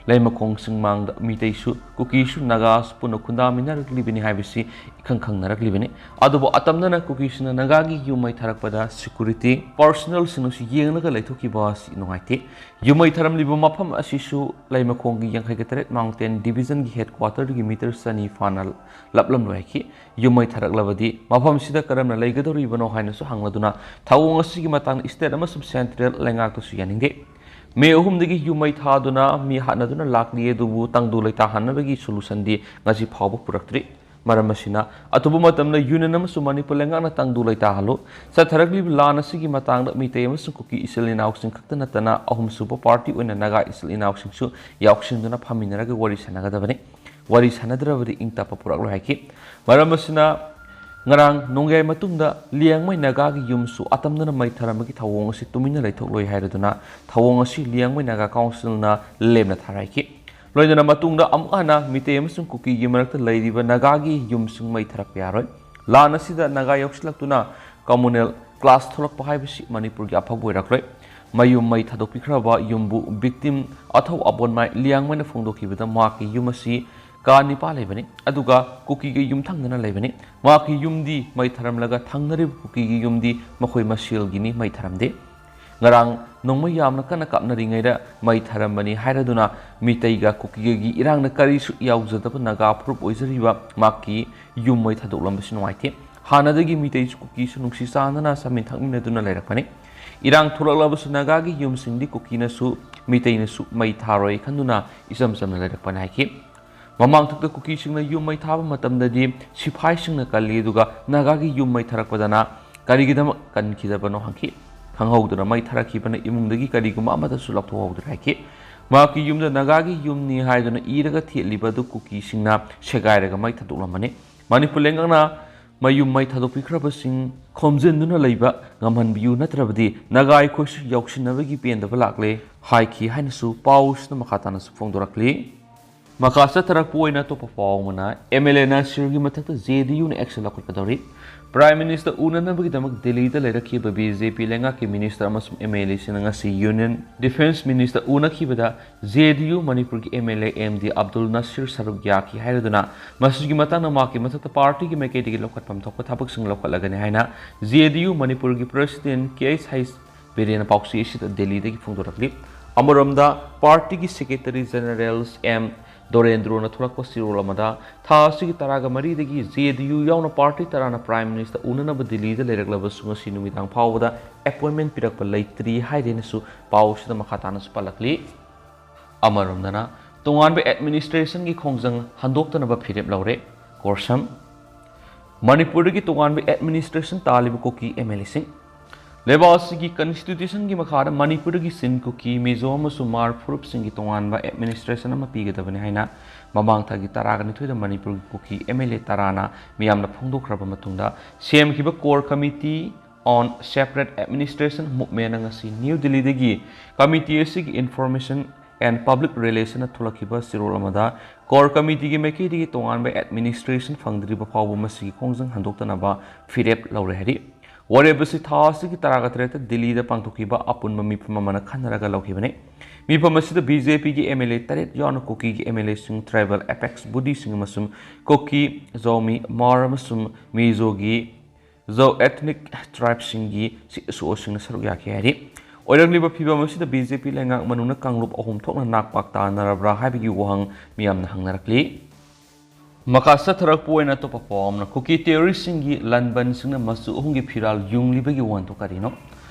ꯂꯩꯃꯈꯣꯡ ꯆꯤꯡꯃꯥꯡꯗ ꯃꯤꯇꯩꯁꯨ, ꯀꯨꯀꯤꯁꯨ, ꯅꯥꯒꯥꯁꯨ ꯄꯨꯟꯅ ꯈꯨꯟꯗꯥꯃꯤꯟꯅꯔꯛꯂꯤꯕꯅꯤ ꯍꯥꯏꯕꯁꯤ ꯏꯈꯪ ꯈꯪꯅꯔꯛꯂꯤꯕꯅꯤ꯫ ꯑꯗꯨꯕꯨ ꯑꯇꯝꯅꯅ ꯀꯨꯀꯤꯁꯤꯡꯅ ꯅꯥꯒꯥꯒꯤ ꯌꯨꯝ ꯃꯩ ꯊꯥꯔꯛꯄꯗ security personnelꯁꯤꯡꯅꯁꯨ ꯌꯦꯡꯂꯒ ꯂꯩꯊꯣꯛꯈꯤꯕ ꯑꯁꯤ ꯅꯨꯡꯉꯥꯏꯇꯦ꯫ ꯌꯨꯝ ꯃꯩ ꯊꯥꯔꯝꯂꯤꯕ ꯃꯐꯝ ꯑꯁꯤꯁꯨ ꯂꯩꯃꯈꯣꯡꯒꯤ ꯌꯥꯡꯈꯩꯒ ꯇꯔꯦꯠ Mountain Divisionꯒꯤ headquarterꯗꯒꯤ meter ꯆꯅꯤ ꯐꯥꯅ ꯂꯥꯞꯂꯝꯂꯣꯏ ꯍꯥꯏꯈꯤ꯫ ꯌꯨꯝ ꯃꯩ ꯊꯥꯔꯛꯂꯕꯗꯤ ꯃꯐꯝꯁꯤꯗ ꯀꯔꯝꯅ ꯂꯩꯒꯗꯧꯔꯤꯕꯅꯣ ꯍꯥꯏꯅꯁꯨ ꯍꯪꯂꯗꯨꯅ ꯊꯧꯑꯣꯡ ꯑꯁꯤꯒꯤ ꯃꯇꯥꯡꯗ state ꯑꯃꯁꯨꯡ central ꯂꯩꯉꯥꯛꯇꯁꯨ ꯌꯥꯅꯤꯡꯗꯦ꯫ ꯃꯦ ꯑꯍꯨꯝꯗꯒꯤ ꯌꯨꯝ ꯃꯩ ꯊꯥꯗꯨꯅ ꯃꯤ ꯍꯥꯠꯅꯗꯨꯅ ꯂꯥꯛꯂꯤ, ꯑꯗꯨꯕꯨ ꯇꯪꯗꯨ ꯂꯩꯇꯥꯍꯟꯅꯕꯒꯤ solutionꯗꯤ ꯉꯁꯤ ꯐꯥꯎꯕ ꯄꯨꯔꯛꯇ꯭ꯔꯤ꯫ ꯃꯔꯝ ꯑꯁꯤꯅ, ꯑꯊꯨꯕ ꯃꯇꯝꯗ Union ꯑꯃꯁꯨꯡ ꯃꯅꯤꯄꯨꯔ ꯂꯩꯉꯥꯛꯅ ꯇꯪꯗꯨ ꯂꯩꯇꯥꯍꯜꯂꯨ꯫ ꯆꯠꯊꯔꯛꯂꯤꯕ ꯂꯥꯟ ꯑꯁꯤꯒꯤ ꯃꯇꯥꯡꯗ ꯃꯤꯇꯩ ꯑꯃꯁꯨꯡ ꯀꯨꯀꯤ ꯏꯆꯤꯜ ꯏꯅꯥꯎꯁꯤꯡ ꯈꯛꯇ ꯅꯠꯇꯅ, ꯑꯍꯨꯝꯁꯨꯕ party ꯑꯣꯏꯅ ꯅꯥꯒꯥ ꯏꯆꯤꯜ ꯏꯅꯥꯎꯁꯤꯡꯁꯨ ꯌꯥꯎꯁꯤꯟꯗꯨꯅ ꯐꯝꯃꯤꯟꯅꯔꯒ ꯋꯥꯔꯤ ꯁꯥꯟꯅꯒꯗꯕꯅꯤ꯫ ꯋꯥꯔꯤ ꯁꯥꯟꯅꯗ꯭ꯔꯕꯗꯤ ꯏꯪ ꯇꯞꯄ ꯄꯨꯔꯛꯂꯣꯏ ꯍꯥꯏꯈꯤ꯫ ꯃꯔꯝ ꯑꯁꯤꯅ, ꯉꯔꯥꯡ ꯅꯣꯡꯌꯥꯏ ꯃꯇꯨꯡꯗ ꯂꯤꯌꯥꯡꯃꯩ ꯅꯥꯒꯥꯒꯤ ꯌꯨꯝꯁꯨ ꯑꯇꯝꯅꯅ ꯃꯩ ꯊꯥꯔꯝꯕꯒꯤ ꯊꯧꯑꯣꯡ ꯑꯁꯤ ꯇꯨꯃꯤꯟꯅ ꯂꯩꯊꯣꯛꯂꯣꯏ ꯍꯥꯏꯔꯗꯨꯅ, ꯊꯧꯑꯣꯡ ꯑꯁꯤ ꯂꯤꯌꯥꯡꯃꯩ ꯅꯥꯒꯥ councilꯅ ꯂꯦꯝꯅ ꯊꯥꯔꯛꯈꯤ꯫ ꯂꯣꯏꯅꯅ ꯃꯇꯨꯡꯗ ꯑꯃꯨꯛ ꯍꯟꯅ ꯃꯤꯇꯩ ꯑꯃꯁꯨꯡ ꯀꯨꯀꯤꯒꯤ ꯃꯔꯛꯇ ꯂꯩꯔꯤꯕ ꯅꯥꯒꯥꯒꯤ ꯌꯨꯝꯁꯤꯡ ꯃꯩ ꯊꯥꯔꯛꯄ ꯌꯥꯔꯣꯏ꯫ ꯂꯥꯟ ꯑꯁꯤꯗ ꯅꯥꯒꯥ ꯌꯥꯎꯁꯤꯜꯂꯛꯇꯨꯅ communal clash ꯊꯣꯛꯂꯛꯄ ꯍꯥꯏꯕꯁꯤ ꯃꯅꯤꯄꯨꯔꯒꯤ ꯑꯐꯕ ꯑꯣꯏꯔꯛꯂꯣꯏ꯫ ꯃꯌꯨꯝ ꯃꯩ ꯊꯥꯗꯣꯛꯄꯤꯈ꯭ꯔꯕ ꯌꯨꯝꯕꯨ victim ꯑꯊꯧ ꯑꯕꯣꯟꯃꯥꯏ ꯂꯤꯌꯥꯡꯃꯩꯅ ꯐꯣꯡꯗꯣꯛꯈꯤꯕꯗ, ꯃꯍꯥꯛꯀꯤ ꯌꯨꯝ ꯑꯁꯤ ꯀꯥ ꯅꯤꯄꯥ ꯂꯩꯕꯅꯤ, ꯑꯗꯨꯒ ꯀꯨꯀꯤꯒꯤ ꯌꯨꯝ ꯊꯪꯅꯅ ꯂꯩꯕꯅꯤ꯫ ꯃꯍꯥꯛꯀꯤ ꯌꯨꯝꯗꯤ ꯃꯩ ꯊꯥꯔꯝꯂꯒ, ꯊꯪꯅꯔꯤꯕ ꯀꯨꯀꯤꯒꯤ ꯌꯨꯝꯗꯤ ꯃꯈꯣꯏ ꯃꯁꯦꯜꯒꯤꯅꯤ, ꯃꯩ ꯊꯥꯔꯝꯗꯦ꯫ ꯉꯔꯥꯡ ꯅꯣꯡꯃꯩ ꯌꯥꯝꯅ ꯀꯟꯅ ꯀꯥꯞꯅꯔꯤꯉꯩꯗ ꯃꯩ ꯊꯥꯔꯝꯕꯅꯤ ꯍꯥꯏꯔꯗꯨꯅ, ꯃꯤꯇꯩꯒ ꯀꯨꯀꯤꯒꯒꯤ ꯏꯔꯥꯡꯗ ꯀꯔꯤꯁꯨ ꯌꯥꯎꯖꯗꯕ ꯅꯥꯒꯥ ꯐꯨꯔꯨꯞ ꯑꯣꯏꯖꯔꯤꯕ ꯃꯍꯥꯛꯀꯤ ꯌꯨꯝ ꯃꯩ ꯊꯥꯗꯣꯛꯂꯝꯕꯁꯤ ꯅꯨꯡꯉꯥꯏꯇꯦ꯫ ꯍꯥꯟꯅꯗꯒꯤ ꯃꯤꯇꯩꯁꯨ ꯀꯨꯀꯤꯁꯨ ꯅꯨꯡꯁꯤ ꯆꯥꯟꯅꯅ ꯆꯥꯃꯤꯟ ꯊꯛꯃꯤꯟꯅꯗꯨꯅ ꯂꯩꯔꯛꯄꯅꯤ꯫ ꯏꯔꯥꯡ ꯊꯣꯛꯂꯛꯂꯕꯁꯨ ꯅꯥꯒꯥꯒꯤ ꯌꯨꯝꯁꯤꯡꯗꯤ ꯀꯨꯀꯤꯅꯁꯨ ꯃꯤꯇꯩꯅꯁꯨ ꯃꯩ ꯊꯥꯔꯣꯏ ꯈꯟꯗꯨꯅ ꯏꯆꯝ ꯆꯝꯅ ꯂꯩꯔꯛꯄꯅꯤ ꯍꯥꯏꯈꯤ꯫ ꯃꯃꯥꯡꯊꯛꯇ ꯀꯨꯀꯤꯁꯤꯡꯅ ꯌꯨꯝ ꯃꯩ ꯊꯥꯕ ꯃꯇꯝꯗꯗꯤ ꯁꯤꯐꯥꯏꯁꯤꯡꯅ ꯀꯜꯂꯤ, ꯑꯗꯨꯒ ꯅꯥꯒꯥꯒꯤ ꯌꯨꯝ ꯃꯩ ꯊꯥꯔꯛꯄꯗꯅ ꯀꯔꯤꯒꯤꯗꯃꯛ ꯀꯟꯈꯤꯗꯕꯅꯣ ꯍꯪꯈꯤ꯫ ꯈꯪꯍꯧꯗꯅ ꯃꯩ ꯊꯥꯔꯛꯈꯤꯕꯅ ꯏꯃꯨꯡꯗꯒꯤ ꯀꯔꯤꯒꯨꯝꯕ ꯑꯃꯠꯇꯁꯨ ꯂꯧꯊꯣꯛꯍꯧꯗ꯭ꯔꯦ ꯍꯥꯏꯈꯤ꯫ ꯃꯍꯥꯛꯀꯤ ꯌꯨꯝꯗ ꯅꯥꯒꯥꯒꯤ ꯌꯨꯝꯅꯤ ꯍꯥꯏꯗꯨꯅ ꯏꯔꯒ ꯊꯦꯠꯂꯤꯕ ꯑꯗꯨ ꯀꯨꯀꯤꯁꯤꯡꯅ ꯁꯦꯒꯥꯏꯔꯒ ꯃꯩ ꯊꯥꯗꯣꯛꯂꯝꯕꯅꯤ꯫ ꯃꯅꯤꯄꯨꯔ ꯂꯩꯉꯥꯛꯅ ꯃꯌꯨꯝ ꯃꯩ ꯊꯥꯗꯣꯛꯄꯤꯈ꯭ꯔꯕꯁꯤꯡ ꯈꯣꯝꯖꯤꯟꯗꯨꯅ ꯂꯩꯕ ꯉꯝꯍꯟꯕꯤꯌꯨ, ꯅꯠꯇ꯭ꯔꯕꯗꯤ ꯅꯥꯒꯥ ꯑꯩꯈꯣꯏꯁꯨ ꯌꯥꯎꯁꯤꯟꯅꯕꯒꯤ ꯄꯦꯟꯗꯕ ꯂꯥꯛꯂꯦ ꯍꯥꯏꯈꯤ ꯍꯥꯏꯅꯁꯨ ꯄꯥꯎꯁꯤꯅ ꯃꯈꯥ ꯇꯥꯅꯁꯨ ꯐꯣꯡꯗꯣꯔꯛꯂꯤ꯫ ꯃꯈꯥ ꯆꯠꯊꯔꯛꯄ ꯑꯣꯏꯅ ꯑꯇꯣꯞꯄ ꯄꯥꯎ ꯑꯃꯅ, ꯑꯦꯝ ꯑꯦꯜ ꯑꯦ ꯅꯁꯤꯔꯒꯤ ꯃꯊꯛꯇ ꯖꯦ ꯗꯤ ꯌꯨꯅ action ꯂꯧꯈꯠꯀꯗꯧꯔꯤ꯫ Prime Minister ꯎꯅꯅꯕꯒꯤꯗꯃꯛ ꯗꯤꯜꯂꯤꯗ ꯂꯩꯔꯛꯈꯤꯕ ꯕꯤ ꯖꯦ ꯄꯤ ꯂꯩꯉꯥꯛꯀꯤ minister ꯑꯃꯁꯨꯡ ꯑꯦꯝ ꯑꯦꯜ ꯑꯦꯁꯤꯡꯅ ꯉꯁꯤ Union Defence Minister ꯎꯅꯈꯤꯕꯗ ꯖꯦ ꯗꯤ ꯌꯨ ꯃꯅꯤꯄꯨꯔꯒꯤ M L A M D Abdul Nasir ꯁꯔꯨꯛ ꯌꯥꯈꯤ ꯍꯥꯏꯔꯗꯨꯅ ꯃꯁꯤꯒꯤ ꯃꯇꯥꯡꯗ ꯃꯍꯥꯛꯀꯤ ꯃꯊꯛꯇ partyꯒꯤ ꯃꯥꯏꯀꯩꯗꯒꯤ ꯂꯧꯈꯠꯐꯝ ꯊꯣꯛꯄ ꯊꯕꯛꯁꯤꯡ ꯂꯧꯈꯠꯂꯒꯅꯤ ꯍꯥꯏꯅ ꯖꯦ ꯗꯤ ꯌꯨ ꯃꯅꯤꯄꯨꯔꯒꯤ President ꯀꯦ ꯑꯩꯆ ꯍꯩꯁ ꯕꯤꯔꯦꯟꯅ ꯄꯥꯎꯆꯦ ꯑꯁꯤꯗ ꯗꯤꯜꯂꯤꯗꯒꯤ ꯐꯣꯡꯗꯣꯔꯛꯂꯤ꯫ ꯑꯃꯔꯣꯝꯗ, partyꯒꯤ Secretary General ꯑꯦꯝ ꯗꯣꯔꯦꯟꯗ꯭ꯔꯣꯅ ꯊꯣꯛꯂꯛꯄ ꯆꯦꯔꯣꯜ ꯑꯃꯗ, ꯊꯥ ꯑꯁꯤꯒꯤ ꯇꯔꯥꯒ ꯃꯔꯤꯗꯒꯤ ꯖꯦ ꯗꯤ ꯌꯨ ꯌꯥꯎꯅ party ꯇꯔꯥꯅ Prime Minister ꯎꯅꯅꯕ ꯗꯤꯜꯂꯤꯗ ꯂꯩꯔꯛꯂꯕꯁꯨ ꯉꯁꯤ ꯅꯨꯃꯤꯗꯥꯡ ꯐꯥꯎꯕꯗ appointment ꯄꯤꯔꯛꯄ ꯂꯩꯇ꯭ꯔꯤ ꯍꯥꯏꯗꯦꯅꯁꯨ ꯄꯥꯎ ꯑꯁꯤꯗ ꯃꯈꯥ ꯇꯥꯅꯁꯨ ꯄꯜꯂꯛꯂꯤ꯫ ꯑꯃꯔꯣꯝꯗꯅ, ꯇꯣꯉꯥꯟꯕ administrationꯒꯤ ꯈꯣꯡꯖꯪ ꯍꯟꯗꯣꯛꯇꯅꯕ ꯐꯤꯔꯦꯞ ꯂꯧꯔꯦ꯫ ꯀꯣꯔꯁꯝ꯫ ꯃꯅꯤꯄꯨꯔꯗꯒꯤ ꯇꯣꯉꯥꯟꯕ administration ꯇꯥꯜꯂꯤꯕ ꯀꯨꯀꯤ ꯑꯦꯝ ꯑꯦꯜ ꯑꯦꯁꯤꯡ꯫ ꯂꯩꯕꯥꯛ ꯑꯁꯤꯒꯤ constitutionꯒꯤ ꯃꯈꯥꯗ ꯃꯅꯤꯄꯨꯔꯗꯒꯤ ꯆꯤꯟ, ꯀꯨꯀꯤ, ꯃꯤꯖꯣ ꯑꯃꯁꯨꯡ ꯍꯃꯥꯔ ꯐꯨꯔꯨꯞꯁꯤꯡꯒꯤ ꯇꯣꯉꯥꯟꯕ administration ꯑꯃ ꯄꯤꯒꯗꯕꯅꯤ ꯍꯥꯏꯅ ꯃꯃꯥꯡ ꯊꯥꯒꯤ ꯇꯔꯥꯒ ꯅꯤꯊꯣꯏꯗ ꯃꯅꯤꯄꯨꯔꯒꯤ ꯀꯨꯀꯤ ꯑꯦꯝ ꯑꯦꯜ ꯑꯦ ꯇꯔꯥꯅ ꯃꯤꯌꯥꯝꯅ ꯐꯣꯡꯗꯣꯛꯈ꯭ꯔꯕ ꯃꯇꯨꯡꯗ ꯁꯦꯝꯈꯤꯕ Core Committee on Separate Administration Movementꯅ ꯉꯁꯤ ꯅ꯭ꯌꯨ ꯗꯤꯜꯂꯤꯗꯒꯤ committee ꯑꯁꯤꯒꯤ Information and Public Relationꯅ ꯊꯣꯛꯂꯛꯈꯤꯕ ꯆꯦꯔꯣꯜ ꯑꯃꯗ, Core Committeeꯒꯤ ꯃꯥꯏꯀꯩꯗꯒꯤ ꯇꯣꯉꯥꯟꯕ administration ꯐꯪꯗ꯭ꯔꯤꯕ ꯐꯥꯎꯕ ꯃꯁꯤꯒꯤ ꯈꯣꯡꯖꯪ ꯍꯟꯗꯣꯛꯇꯅꯕ ꯐꯤꯔꯦꯞ ꯂꯧꯔꯦ ꯍꯥꯏꯔꯤ꯫ ꯋꯥꯔꯦꯞ ꯑꯁꯤ ꯊꯥ ꯑꯁꯤꯒꯤ ꯇꯔꯥꯒ ꯇꯔꯦꯠꯇ ꯗꯤꯜꯂꯤꯗ ꯄꯥꯡꯊꯣꯛꯈꯤꯕ ꯑꯄꯨꯟꯕ ꯃꯤꯐꯝ ꯑꯃꯅ ꯈꯟꯅꯔꯒ ꯂꯧꯈꯤꯕꯅꯤ꯫ ꯃꯤꯐꯝ ꯑꯁꯤꯗ ꯕꯤ ꯖꯦ ꯄꯤꯒꯤ ꯑꯦꯝ ꯑꯦꯜ ꯑꯦ ꯇꯔꯦꯠ ꯌꯥꯎꯅ ꯀꯨꯀꯤꯒꯤ ꯑꯦꯝ ꯑꯦꯜ ꯑꯦꯁꯤꯡ, tribal apex bodyꯁꯤꯡ ꯑꯃꯁꯨꯡ ꯀꯨꯀꯤ, ꯖꯣꯃꯤ, ꯃꯥꯔ ꯑꯃꯁꯨꯡ ꯃꯤꯖꯣꯒꯤ ꯖꯣ ethnic tribeꯁꯤꯡꯒꯤ ꯁꯤ ꯑꯦꯁ ꯑꯣꯁꯤꯡꯅ ꯁꯔꯨꯛ ꯌꯥꯈꯤ ꯍꯥꯏꯔꯤ꯫ ꯑꯣꯏꯔꯛꯂꯤꯕ ꯐꯤꯚꯝ ꯑꯁꯤꯗ ꯕꯤ ꯖꯦ ꯄꯤ ꯂꯩꯉꯥꯛ ꯃꯅꯨꯡꯗ ꯀꯥꯡꯂꯨꯞ ꯑꯍꯨꯝ ꯊꯣꯛꯅ ꯅꯥꯛꯄꯥꯛ ꯇꯥꯅꯔꯕ꯭ꯔꯥ ꯍꯥꯏꯕꯒꯤ ꯋꯥꯍꯪ ꯃꯤꯌꯥꯝꯅ ꯍꯪꯅꯔꯛꯂꯤ꯫ ꯃꯈꯥ ꯆꯠꯊꯔꯛꯄ ꯑꯣꯏꯅ ꯑꯇꯣꯞꯄ ꯄꯥꯎ ꯑꯃꯅ, ꯀꯨꯀꯤ terroristꯁꯤꯡꯒꯤ ꯂꯟꯕꯟꯁꯤꯡꯅ ꯃꯆꯨ ꯑꯍꯨꯝꯒꯤ ꯐꯤꯔꯥꯜ ꯌꯨꯡꯂꯤꯕꯒꯤ ꯋꯥꯍꯟꯊꯣꯛ ꯀꯔꯤꯅꯣ?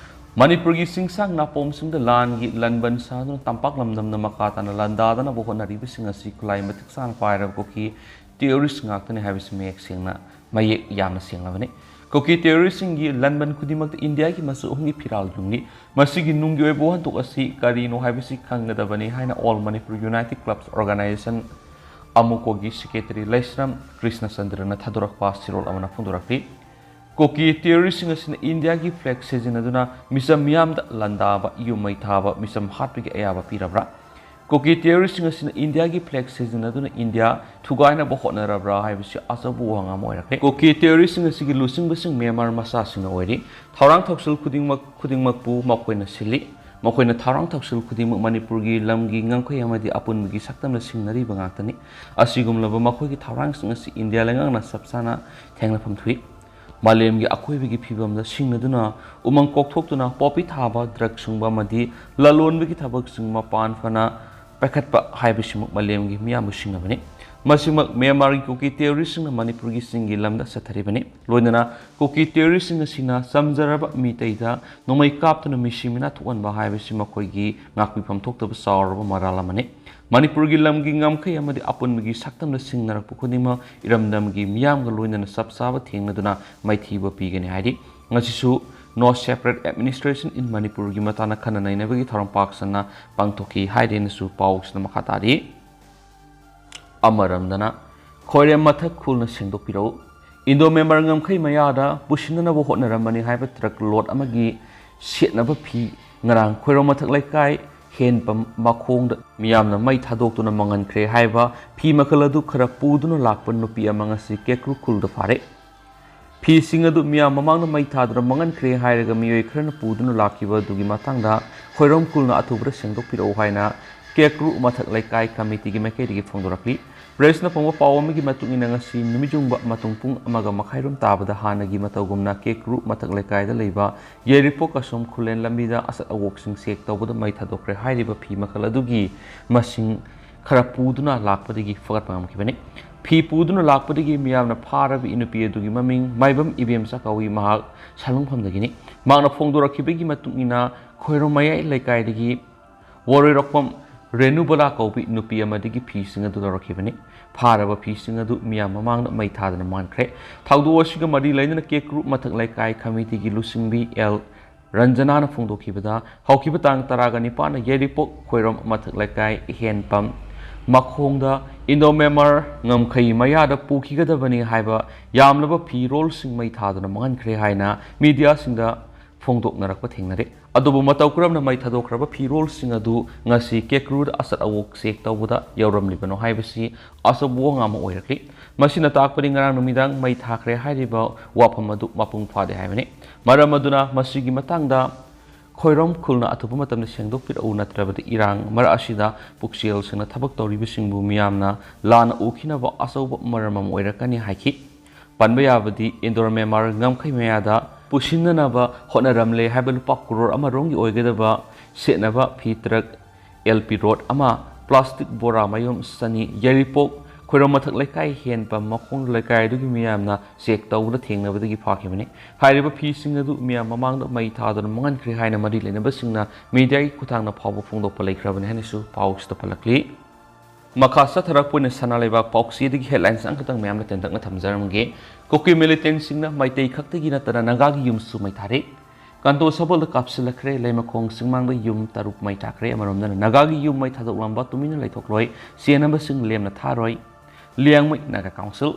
ꯃꯅꯤꯄꯨꯔꯒꯤ ꯆꯤꯡꯁꯥꯡ ꯅꯥꯄꯣꯝꯁꯤꯡꯗ ꯂꯥꯟꯒꯤ ꯂꯟꯕꯟ ꯁꯥꯗꯨꯅ ꯇꯝꯄꯥꯛ ꯂꯝꯗꯝꯗ ꯃꯈꯥ ꯇꯥꯅ ꯂꯥꯟꯗꯥꯗꯅꯕ ꯍꯣꯠꯅꯔꯤꯕꯁꯤꯡ ꯑꯁꯤ ꯈꯨꯠꯂꯥꯏ ꯃꯇꯤꯛ ꯆꯥꯅ ꯄꯥꯏꯔꯕ ꯀꯨꯀꯤ terrorist ꯉꯥꯛꯇꯅꯤ ꯍꯥꯏꯕꯁꯤ ꯃꯌꯦꯛ ꯁꯦꯡꯅ, ꯃꯌꯦꯛ ꯌꯥꯝꯅ ꯁꯦꯡꯂꯕꯅꯤ꯫ ꯀꯨꯀꯤ terroristꯁꯤꯡꯒꯤ ꯂꯟꯕꯟ ꯈꯨꯗꯤꯡꯃꯛꯇ ꯏꯟꯗꯤꯌꯥꯒꯤ ꯃꯆꯨ ꯑꯍꯨꯝꯒꯤ ꯐꯤꯔꯥꯜ ꯌꯨꯡꯂꯤ꯫ ꯃꯁꯤꯒꯤ ꯅꯨꯡꯒꯤ ꯑꯣꯏꯕ ꯋꯥꯍꯟꯊꯣꯛ ꯑꯁꯤ ꯀꯔꯤꯅꯣ ꯍꯥꯏꯕꯁꯤ ꯈꯪꯒꯗꯕꯅꯤ ꯍꯥꯏꯅ All Manipur United Clubs Organisation, ꯑꯃꯨꯀꯣꯒꯤ secretary ꯂꯩꯁ꯭ꯔꯝ ꯀ꯭ꯔꯤꯁꯅꯆꯟꯗ꯭ꯔꯅ ꯊꯥꯗꯣꯔꯛꯄ ꯆꯦꯔꯣꯜ ꯑꯃꯅ ꯐꯣꯡꯗꯣꯔꯛꯂꯤ꯫ ꯀꯨꯀꯤ terroristꯁꯤꯡ ꯑꯁꯤꯅ ꯏꯟꯗꯤꯌꯥꯒꯤ flag ꯁꯤꯖꯤꯟꯅꯗꯨꯅ ꯃꯤꯆꯝ ꯃꯤꯌꯥꯝꯗ ꯂꯥꯟꯗꯥꯕ, ꯌꯨꯝ ꯃꯩ ꯊꯥꯕ, ꯃꯤꯆꯝ ꯍꯥꯠꯄꯒꯤ ꯑꯌꯥꯕ ꯄꯤꯔꯕ꯭ꯔꯥ? ꯀꯨꯀꯤ ꯇꯦꯔꯣꯔꯤꯁꯁꯤꯡ ꯑꯁꯤꯅ ꯏꯟꯗꯤꯌꯥꯒꯤ ꯐ꯭ꯂꯦꯒ ꯁꯤꯖꯤꯟꯅꯗꯨꯅ ꯏꯟꯗꯤꯌꯥ ꯊꯨꯒꯥꯏꯅꯕ ꯍꯣꯠꯅꯔꯕ꯭ꯔꯥ ꯍꯥꯏꯕꯁꯤ ꯑꯆꯧꯕ ꯋꯥꯍꯪ ꯑꯃ ꯑꯣꯏꯔꯛꯂꯦ꯫ ꯀꯨꯀꯤ ꯇꯦꯔꯣꯔꯤꯁꯁꯤꯡ ꯑꯁꯤꯒꯤ ꯂꯨꯆꯤꯡꯕꯁꯤꯡ ꯃ꯭ꯌꯥꯟꯃꯥꯔ ꯃꯆꯥꯁꯤꯡꯅ ꯑꯣꯏꯔꯤ꯫ ꯊꯧꯔꯥꯡ ꯊꯧꯁꯤꯜ ꯈꯨꯗꯤꯡꯃꯛ ꯈꯨꯗꯤꯡꯃꯛꯄꯨ ꯃꯈꯣꯏꯅ ꯁꯤꯜꯂꯤ꯫ ꯃꯈꯣꯏꯅ ꯊꯧꯔꯥꯡ ꯊꯧꯁꯤꯜ ꯈꯨꯗꯤꯡꯃꯛ ꯃꯅꯤꯄꯨꯔꯒꯤ ꯂꯝꯒꯤ ꯉꯝꯈꯩ ꯑꯃꯗꯤ ꯑꯄꯨꯟꯕꯒꯤ ꯁꯛꯇꯝꯗ ꯁꯤꯡꯅꯔꯤꯕ ꯉꯥꯛꯇꯅꯤ꯫ ꯑꯁꯤꯒꯨꯝꯂꯕ ꯃꯈꯣꯏꯒꯤ ꯊꯧꯔꯥꯡꯁꯤꯡ ꯑꯁꯤ ꯏꯟꯗꯤꯌꯥ ꯂꯩꯉꯥꯛꯅ ꯆꯞ ꯆꯥꯅ ꯊꯦꯡꯅꯐꯝ ꯊꯣꯛꯏ꯫ ꯃꯥꯂꯦꯝꯒꯤ ꯑꯀꯣꯏꯕꯒꯤ ꯐꯤꯕꯝꯗ ꯁꯤꯡꯅꯗꯨꯅ ꯎꯃꯪ ꯀꯣꯛꯊꯣꯛꯇꯨꯅ ꯄꯣꯄꯤ ꯊꯥꯕ, ꯗ꯭ꯔꯒ ꯁꯨꯡꯕ ꯑꯃꯗꯤ ꯂꯂꯣꯟꯕꯒꯤ ꯊꯕꯛꯁꯤꯡ ꯃꯄꯥꯟ ꯐꯅ ꯄꯥꯏꯈꯠꯄ ꯍꯥꯏꯕꯁꯤꯃꯛ ꯃꯥꯂꯦꯝꯒꯤ ꯃꯤꯌꯥꯝꯕꯨ ꯁꯤꯡꯅꯕꯅꯤ꯫ ꯃꯁꯤꯃꯛ ꯃ꯭ꯌꯥꯟꯃꯥꯔꯒꯤ ꯀꯨꯀꯤ ꯇꯦꯔꯣꯔꯤꯁꯁꯤꯡꯅ ꯃꯅꯤꯄꯨꯔꯒꯤ ꯆꯤꯡꯒꯤ ꯂꯝꯗ ꯆꯠꯊꯔꯤꯕꯅꯤ꯫ ꯂꯣꯏꯅꯅ ꯀꯨꯀꯤ ꯇꯦꯔꯣꯔꯤꯁꯁꯤꯡ ꯑꯁꯤꯅ ꯆꯝꯖꯔꯕ ꯃꯤꯇꯩꯗ ꯅꯣꯡꯃꯩ ꯀꯥꯞꯇꯨꯅ ꯃꯤꯁꯤ ꯃꯤꯅꯥ ꯊꯣꯛꯍꯟꯕ ꯍꯥꯏꯕꯁꯤ ꯃꯈꯣꯏꯒꯤ ꯉꯥꯛꯄꯤꯐꯝ ꯊꯣꯛꯇꯕ ꯆꯥꯎꯔꯕ ꯃꯔꯥꯜ ꯑꯃꯅꯤ꯫ ꯃꯅꯤꯄꯨꯔꯒꯤ ꯂꯝꯒꯤ ꯉꯝꯈꯩ ꯑꯃꯗꯤ ꯑꯄꯨꯟꯕꯒꯤ ꯁꯛꯇꯝꯗ ꯁꯤꯡꯅꯔꯛꯄ ꯈꯨꯗꯤꯡꯃꯛ ꯏꯔꯝꯗꯝꯒꯤ ꯃꯤꯌꯥꯝꯒ ꯂꯣꯏꯅꯅ ꯆꯞ ꯆꯥꯕ ꯊꯦꯡꯅꯗꯨꯅ ꯃꯥꯏꯊꯤꯕ ꯄꯤꯒꯅꯤ ꯍꯥꯏꯔꯤ꯫ ꯉꯁꯤꯁꯨ No Separate Administration in ꯃꯅꯤꯄꯨꯔꯒꯤ ꯃꯇꯥꯡꯗ ꯈꯟꯅ ꯅꯩꯅꯕꯒꯤ ꯊꯧꯔꯝ ꯄꯥꯛ ꯁꯟꯅ ꯄꯥꯡꯊꯣꯛꯈꯤ ꯍꯥꯏꯔꯦꯅꯁꯨ ꯄꯥꯎꯁꯤꯅ ꯃꯈꯥ ꯇꯥꯔꯤ꯫ ꯑꯃꯔꯝꯗꯅ ꯈꯣꯏꯔꯦꯝ ꯃꯊꯛ ꯈꯨꯜꯅ ꯁꯦꯡꯗꯣꯛꯄꯤꯔꯛꯎ꯫ ꯏꯟꯗꯣ ꯃ꯭ꯌꯥꯟꯃꯥꯔ ꯉꯝꯈꯩ ꯃꯌꯥꯗ ꯄꯨꯁꯤꯟꯅꯅꯕ ꯍꯣꯠꯅꯔꯝꯕꯅꯤ ꯍꯥꯏꯕ ꯇ꯭ꯔꯛ ꯂꯣꯗ ꯑꯃꯒꯤ ꯁꯦꯠꯅꯕ ꯐꯤ ꯉꯔꯥꯡ ꯈꯣꯏꯔꯣꯝ ꯃꯊꯛ ꯂꯩꯀꯥꯏ ꯍꯦꯟꯄꯝ ꯃꯈꯣꯡꯗ ꯃꯤꯌꯥꯝꯅ ꯃꯩ ꯊꯥꯗꯣꯛꯇꯨꯅ ꯃꯥꯡꯍꯟꯈ꯭ꯔꯦ ꯍꯥꯏꯕ ꯐꯤ ꯃꯈꯜ ꯑꯗꯨ ꯈꯔ ꯄꯨꯗꯨꯅ ꯂꯥꯛꯄ ꯅꯨꯄꯤ ꯑꯃ ꯉꯁꯤ ꯀꯦꯀ꯭ꯔꯨ ꯈꯨꯜꯗ ꯐꯥꯔꯦ꯫ ꯐꯤꯁꯤꯡ ꯑꯗꯨ ꯃꯤꯌꯥꯝ ꯃꯃꯥꯡꯗ ꯃꯩ ꯊꯥꯗꯨꯅ ꯃꯥꯡꯍꯟꯈ꯭ꯔꯦ ꯍꯥꯏꯔꯒ ꯃꯤꯑꯣꯏ ꯈꯔꯅ ꯄꯨꯗꯨꯅ ꯂꯥꯛꯈꯤꯕ ꯑꯗꯨꯒꯤ ꯃꯇꯥꯡꯗ ꯈꯣꯏꯔꯣꯝ ꯈꯨꯜꯅ ꯑꯊꯨꯕꯗ ꯁꯦꯡꯗꯣꯛꯄꯤꯔꯛꯎ ꯍꯥꯏꯅ ꯀꯦꯀ꯭ꯔꯨ ꯃꯊꯛ ꯂꯩꯀꯥꯏ ꯀꯃꯤꯇꯤꯒꯤ ꯃꯥꯏꯀꯩꯗꯒꯤ ꯐꯣꯡꯗꯣꯔꯛꯂꯤ꯫ ꯄ꯭ꯔꯦꯁꯅ ꯐꯪꯕ ꯄꯥꯎ ꯑꯃꯒꯤ ꯃꯇꯨꯡ ꯏꯟꯅ ꯉꯁꯤ ꯅꯨꯃꯤꯠꯌꯨꯡꯕ ꯃꯇꯨꯡ ꯄꯨꯡ ꯑꯃꯒ ꯃꯈꯥꯏꯔꯣꯝ ꯇꯥꯕꯗ ꯍꯥꯟꯅꯒꯤ ꯃꯇꯧꯒꯨꯝꯅ ꯀꯦꯀ꯭ꯔꯨ ꯃꯊꯛ ꯂꯩꯀꯥꯏꯗ ꯂꯩꯕ ꯌꯥꯏꯔꯤꯄꯣꯛ ꯑꯁꯣꯝ ꯈꯨꯂꯦꯟ ꯂꯝꯕꯤꯗ ꯑꯆꯠ ꯑꯋꯣꯛꯁꯤꯡ ꯆꯦꯛ ꯇꯧꯕꯗ ꯃꯩ ꯊꯥꯗꯣꯛꯈ꯭ꯔꯦ ꯍꯥꯏꯔꯤꯕ ꯐꯤ ꯃꯈꯜ ꯑꯗꯨꯒꯤ ꯃꯁꯤꯡ ꯈꯔ ꯄꯨꯗꯨꯅ ꯂꯥꯛꯄꯗꯒꯤ ꯐꯒꯠꯄ ꯉꯝꯈꯤꯕꯅꯤ꯫ ꯐꯤ ꯄꯨꯗꯨꯅ ꯂꯥꯛꯄꯗꯒꯤ ꯃꯤꯌꯥꯝꯅ ꯐꯥꯔꯕ ꯅꯨꯄꯤ ꯑꯗꯨꯒꯤ ꯃꯃꯤꯡ ꯃꯥꯏꯕꯝ ꯏꯕꯦꯝꯆꯥ ꯀꯧꯏ꯫ ꯃꯍꯥꯛ ꯁꯥꯂꯨꯡꯐꯝꯗꯒꯤꯅꯤ꯫ ꯃꯍꯥꯛꯅ ꯐꯣꯡꯗꯣꯔꯛꯈꯤꯕꯒꯤ ꯃꯇꯨꯡ ꯏꯟꯅ ꯈꯣꯏꯔꯣꯝ ꯃꯌꯥꯏ ꯂꯩꯀꯥꯏꯗꯒꯤ ꯋꯥꯔꯣꯏꯔꯣꯛꯄꯝ ꯔꯦꯅꯨꯕꯂꯥ ꯀꯧꯕꯤ ꯅꯨꯄꯤ ꯑꯃꯗꯒꯤ ꯐꯤꯁꯤꯡ ꯑꯗꯨ ꯂꯧꯔꯛꯈꯤꯕꯅꯤ꯫ ꯐꯥꯔꯕ ꯐꯤꯁꯤꯡ ꯑꯗꯨ ꯃꯤꯌꯥꯝ ꯃꯃꯥꯡꯗ ꯃꯩ ꯊꯥꯗꯨꯅ ꯃꯥꯡꯈ꯭ꯔꯦ꯫ ꯊꯧꯗꯣꯛ ꯑꯁꯤꯒ ꯃꯔꯤ ꯂꯩꯅꯅ ꯀꯦꯀ꯭ꯔꯨ ꯃꯊꯛ ꯂꯩꯀꯥꯏ ꯀꯃꯤꯇꯤꯒꯤ ꯂꯨꯆꯤꯡꯕꯤ ꯑꯦꯜ ꯔꯟꯖꯅꯥꯅ ꯐꯣꯡꯗꯣꯛꯈꯤꯕꯗ, ꯍꯧꯈꯤꯕ ꯇꯥꯡ ꯇꯔꯥꯒ ꯅꯤꯄꯥꯟꯗ ꯌꯥꯏꯔꯤꯄꯣꯛ ꯈꯣꯏꯔꯣꯝ ꯃꯊꯛ ꯂꯩꯀꯥꯏ ꯏꯍꯦꯟꯄꯝ ꯃꯈꯣꯡꯗ ꯏꯟꯗꯣ ꯃ꯭ꯌꯥꯟꯃꯥꯔ ꯉꯝꯈꯩ ꯃꯌꯥꯗ ꯄꯨꯈꯤꯒꯗꯕꯅꯤ ꯍꯥꯏꯕ ꯌꯥꯝꯂꯕ ꯐꯤꯔꯣꯜꯁꯤꯡ ꯃꯩ ꯊꯥꯗꯨꯅ ꯃꯥꯡꯍꯟꯈ꯭ꯔꯦ ꯍꯥꯏꯅ ꯃꯤꯗꯤꯌꯥꯁꯤꯡꯗ ꯐꯣꯡꯗꯣꯛꯅꯔꯛꯄ ꯊꯦꯡꯅꯔꯦ꯫ ꯑꯗꯨꯕꯨ ꯃꯇꯧ ꯀꯔꯝꯅ ꯃꯩ ꯊꯥꯗꯣꯛꯈ꯭ꯔꯕ ꯐꯤꯔꯣꯜꯁꯤꯡ ꯑꯗꯨ ꯉꯁꯤ ꯀꯦꯀ꯭ꯔꯨꯗ ꯑꯁꯠ ꯑꯋꯣꯛ ꯆꯦꯛ ꯇꯧꯕꯗ ꯌꯥꯎꯔꯝꯂꯤꯕꯅꯣ ꯍꯥꯏꯕꯁꯤ ꯑꯆꯧꯕ ꯋꯥ ꯑꯃ ꯑꯣꯏꯔꯛꯂꯤ꯫ ꯃꯁꯤꯅ ꯇꯥꯛꯄꯗꯤ ꯉꯔꯥꯡ ꯅꯨꯃꯤꯗꯥꯡ ꯃꯩ ꯊꯥꯈ꯭ꯔꯦ ꯍꯥꯏꯔꯤꯕ ꯋꯥꯐꯝ ꯑꯗꯨ ꯃꯄꯨꯡ ꯐꯥꯗꯦ ꯍꯥꯏꯕꯅꯤ꯫ ꯃꯔꯝ ꯑꯗꯨꯅ ꯃꯁꯤꯒꯤ ꯃꯇꯥꯡꯗ ꯈꯣꯏꯔꯣꯝ ꯈꯨꯜꯅ ꯑꯊꯨꯕ ꯃꯇꯝꯗ ꯁꯦꯡꯗꯣꯛꯄꯤꯔꯛꯎ, ꯅꯠꯇ꯭ꯔꯕꯗꯤ ꯏꯔꯥꯡ ꯃꯔꯛ ꯑꯁꯤꯗ ꯄꯨꯛꯆꯦꯜ ꯁꯦꯡꯅ ꯊꯕꯛ ꯇꯧꯔꯤꯕꯁꯤꯡꯕꯨ ꯃꯤꯌꯥꯝꯅ ꯂꯥꯟꯅ ꯎꯈꯤꯅꯕ ꯑꯆꯧꯕ ꯃꯔꯝ ꯑꯃ ꯑꯣꯏꯔꯛꯀꯅꯤ ꯍꯥꯏꯈꯤ꯫ ꯄꯟꯕ ꯌꯥꯕꯗꯤ ꯏꯟꯗꯣꯔ ꯃꯦꯟꯃꯥꯔ ꯉꯝꯈꯩ ꯃꯌꯥꯗ ꯄꯨꯁꯤꯟꯅꯅꯕ ꯍꯣꯠꯅꯔꯝꯂꯦ ꯍꯥꯏꯕ ꯂꯨꯄꯥ ꯀ꯭ꯔꯣꯔ ꯑꯃ ꯔꯣꯝꯒꯤ ꯑꯣꯏꯒꯗꯕ ꯁꯦꯠꯅꯕ ꯐꯤ ꯇꯔꯛ, ꯑꯦꯜ ꯄꯤ ꯔꯣꯗ ꯑꯃ, ꯄ꯭ꯂꯥꯁꯇꯤꯛ ꯕꯣꯔꯥ ꯃꯌꯨꯝ ꯆꯅꯤ, ꯌꯥꯏꯔꯤꯄꯣꯛ ꯈꯣꯏꯔꯣꯝ ꯃꯊꯛ ꯂꯩꯀꯥꯏ ꯍꯦꯟꯕ ꯃꯈꯣꯡ ꯂꯩꯀꯥꯏ ꯑꯗꯨꯒꯤ ꯃꯤꯌꯥꯝꯅ ꯆꯦꯛ ꯇꯧꯕꯗ ꯊꯦꯡꯅꯕꯗꯒꯤ ꯐꯥꯈꯤꯕꯅꯤ꯫ ꯍꯥꯏꯔꯤꯕ ꯐꯤꯁꯤꯡ ꯑꯗꯨ ꯃꯤꯌꯥꯝ ꯃꯃꯥꯡꯗ ꯃꯩ ꯊꯥꯗꯨꯅ ꯃꯥꯡꯍꯟꯈ꯭ꯔꯦ ꯍꯥꯏꯅ ꯃꯔꯤ ꯂꯩꯅꯕꯁꯤꯡꯅ ꯃꯤꯗꯤꯌꯥꯒꯤ ꯈꯨꯠꯊꯥꯡꯗ ꯐꯥꯎꯕ ꯐꯣꯡꯗꯣꯛꯄ ꯂꯩꯈ꯭ꯔꯕꯅꯤ ꯍꯥꯏꯅꯁꯨ ꯄꯥꯎꯁꯤꯗ ꯄꯜꯂꯛꯂꯤ꯫ ꯃꯈꯥ ꯆꯠꯊꯔꯛꯄ ꯑꯣꯏꯅ ꯁꯅꯥ ꯂꯩꯕꯥꯛ ꯄꯥꯎꯆꯦꯗꯒꯤ ꯍꯦꯗꯂꯥꯏꯟꯁ ꯑꯃꯈꯛꯇꯪ ꯃꯌꯥꯝꯅ ꯇꯦꯟꯇꯛꯅ ꯊꯝꯖꯔꯝꯒꯦ꯫ ꯀꯨꯀꯤ ꯃꯤꯂꯤꯇꯦꯟꯁꯤꯡꯅ ꯃꯩꯇꯩ ꯈꯛꯇꯒꯤ ꯅꯠꯇꯅ ꯅꯥꯒꯥꯒꯤ ꯌꯨꯝꯁꯨ ꯃꯩ ꯊꯥꯔꯦ꯫ ꯀꯥꯟꯇꯣ ꯁꯕꯜꯗ ꯀꯥꯞꯁꯤꯜꯂꯛꯈ꯭ꯔꯦ꯫ ꯂꯩꯃꯈꯣꯡ ꯆꯤꯡꯃꯥꯡꯗ ꯌꯨꯝ ꯇꯔꯨꯛ ꯃꯩ ꯊꯥꯈ꯭ꯔꯦ꯫ ꯑꯃꯔꯣꯝꯗꯅ ꯅꯥꯒꯥꯒꯤ ꯌꯨꯝ ꯃꯩ ꯊꯥꯗꯣꯛꯂꯝꯕ ꯇꯨꯃꯤꯟꯅ ꯂꯩꯊꯣꯛꯂꯣꯏ, ꯆꯦꯟꯅꯕꯁꯤꯡ ꯂꯦꯝꯅ ꯊꯥꯔꯣꯏ꯫ ꯂꯤꯌꯥꯡꯃꯩ ꯅꯥꯒꯥ ꯀꯥꯎꯟꯁꯤꯜ꯫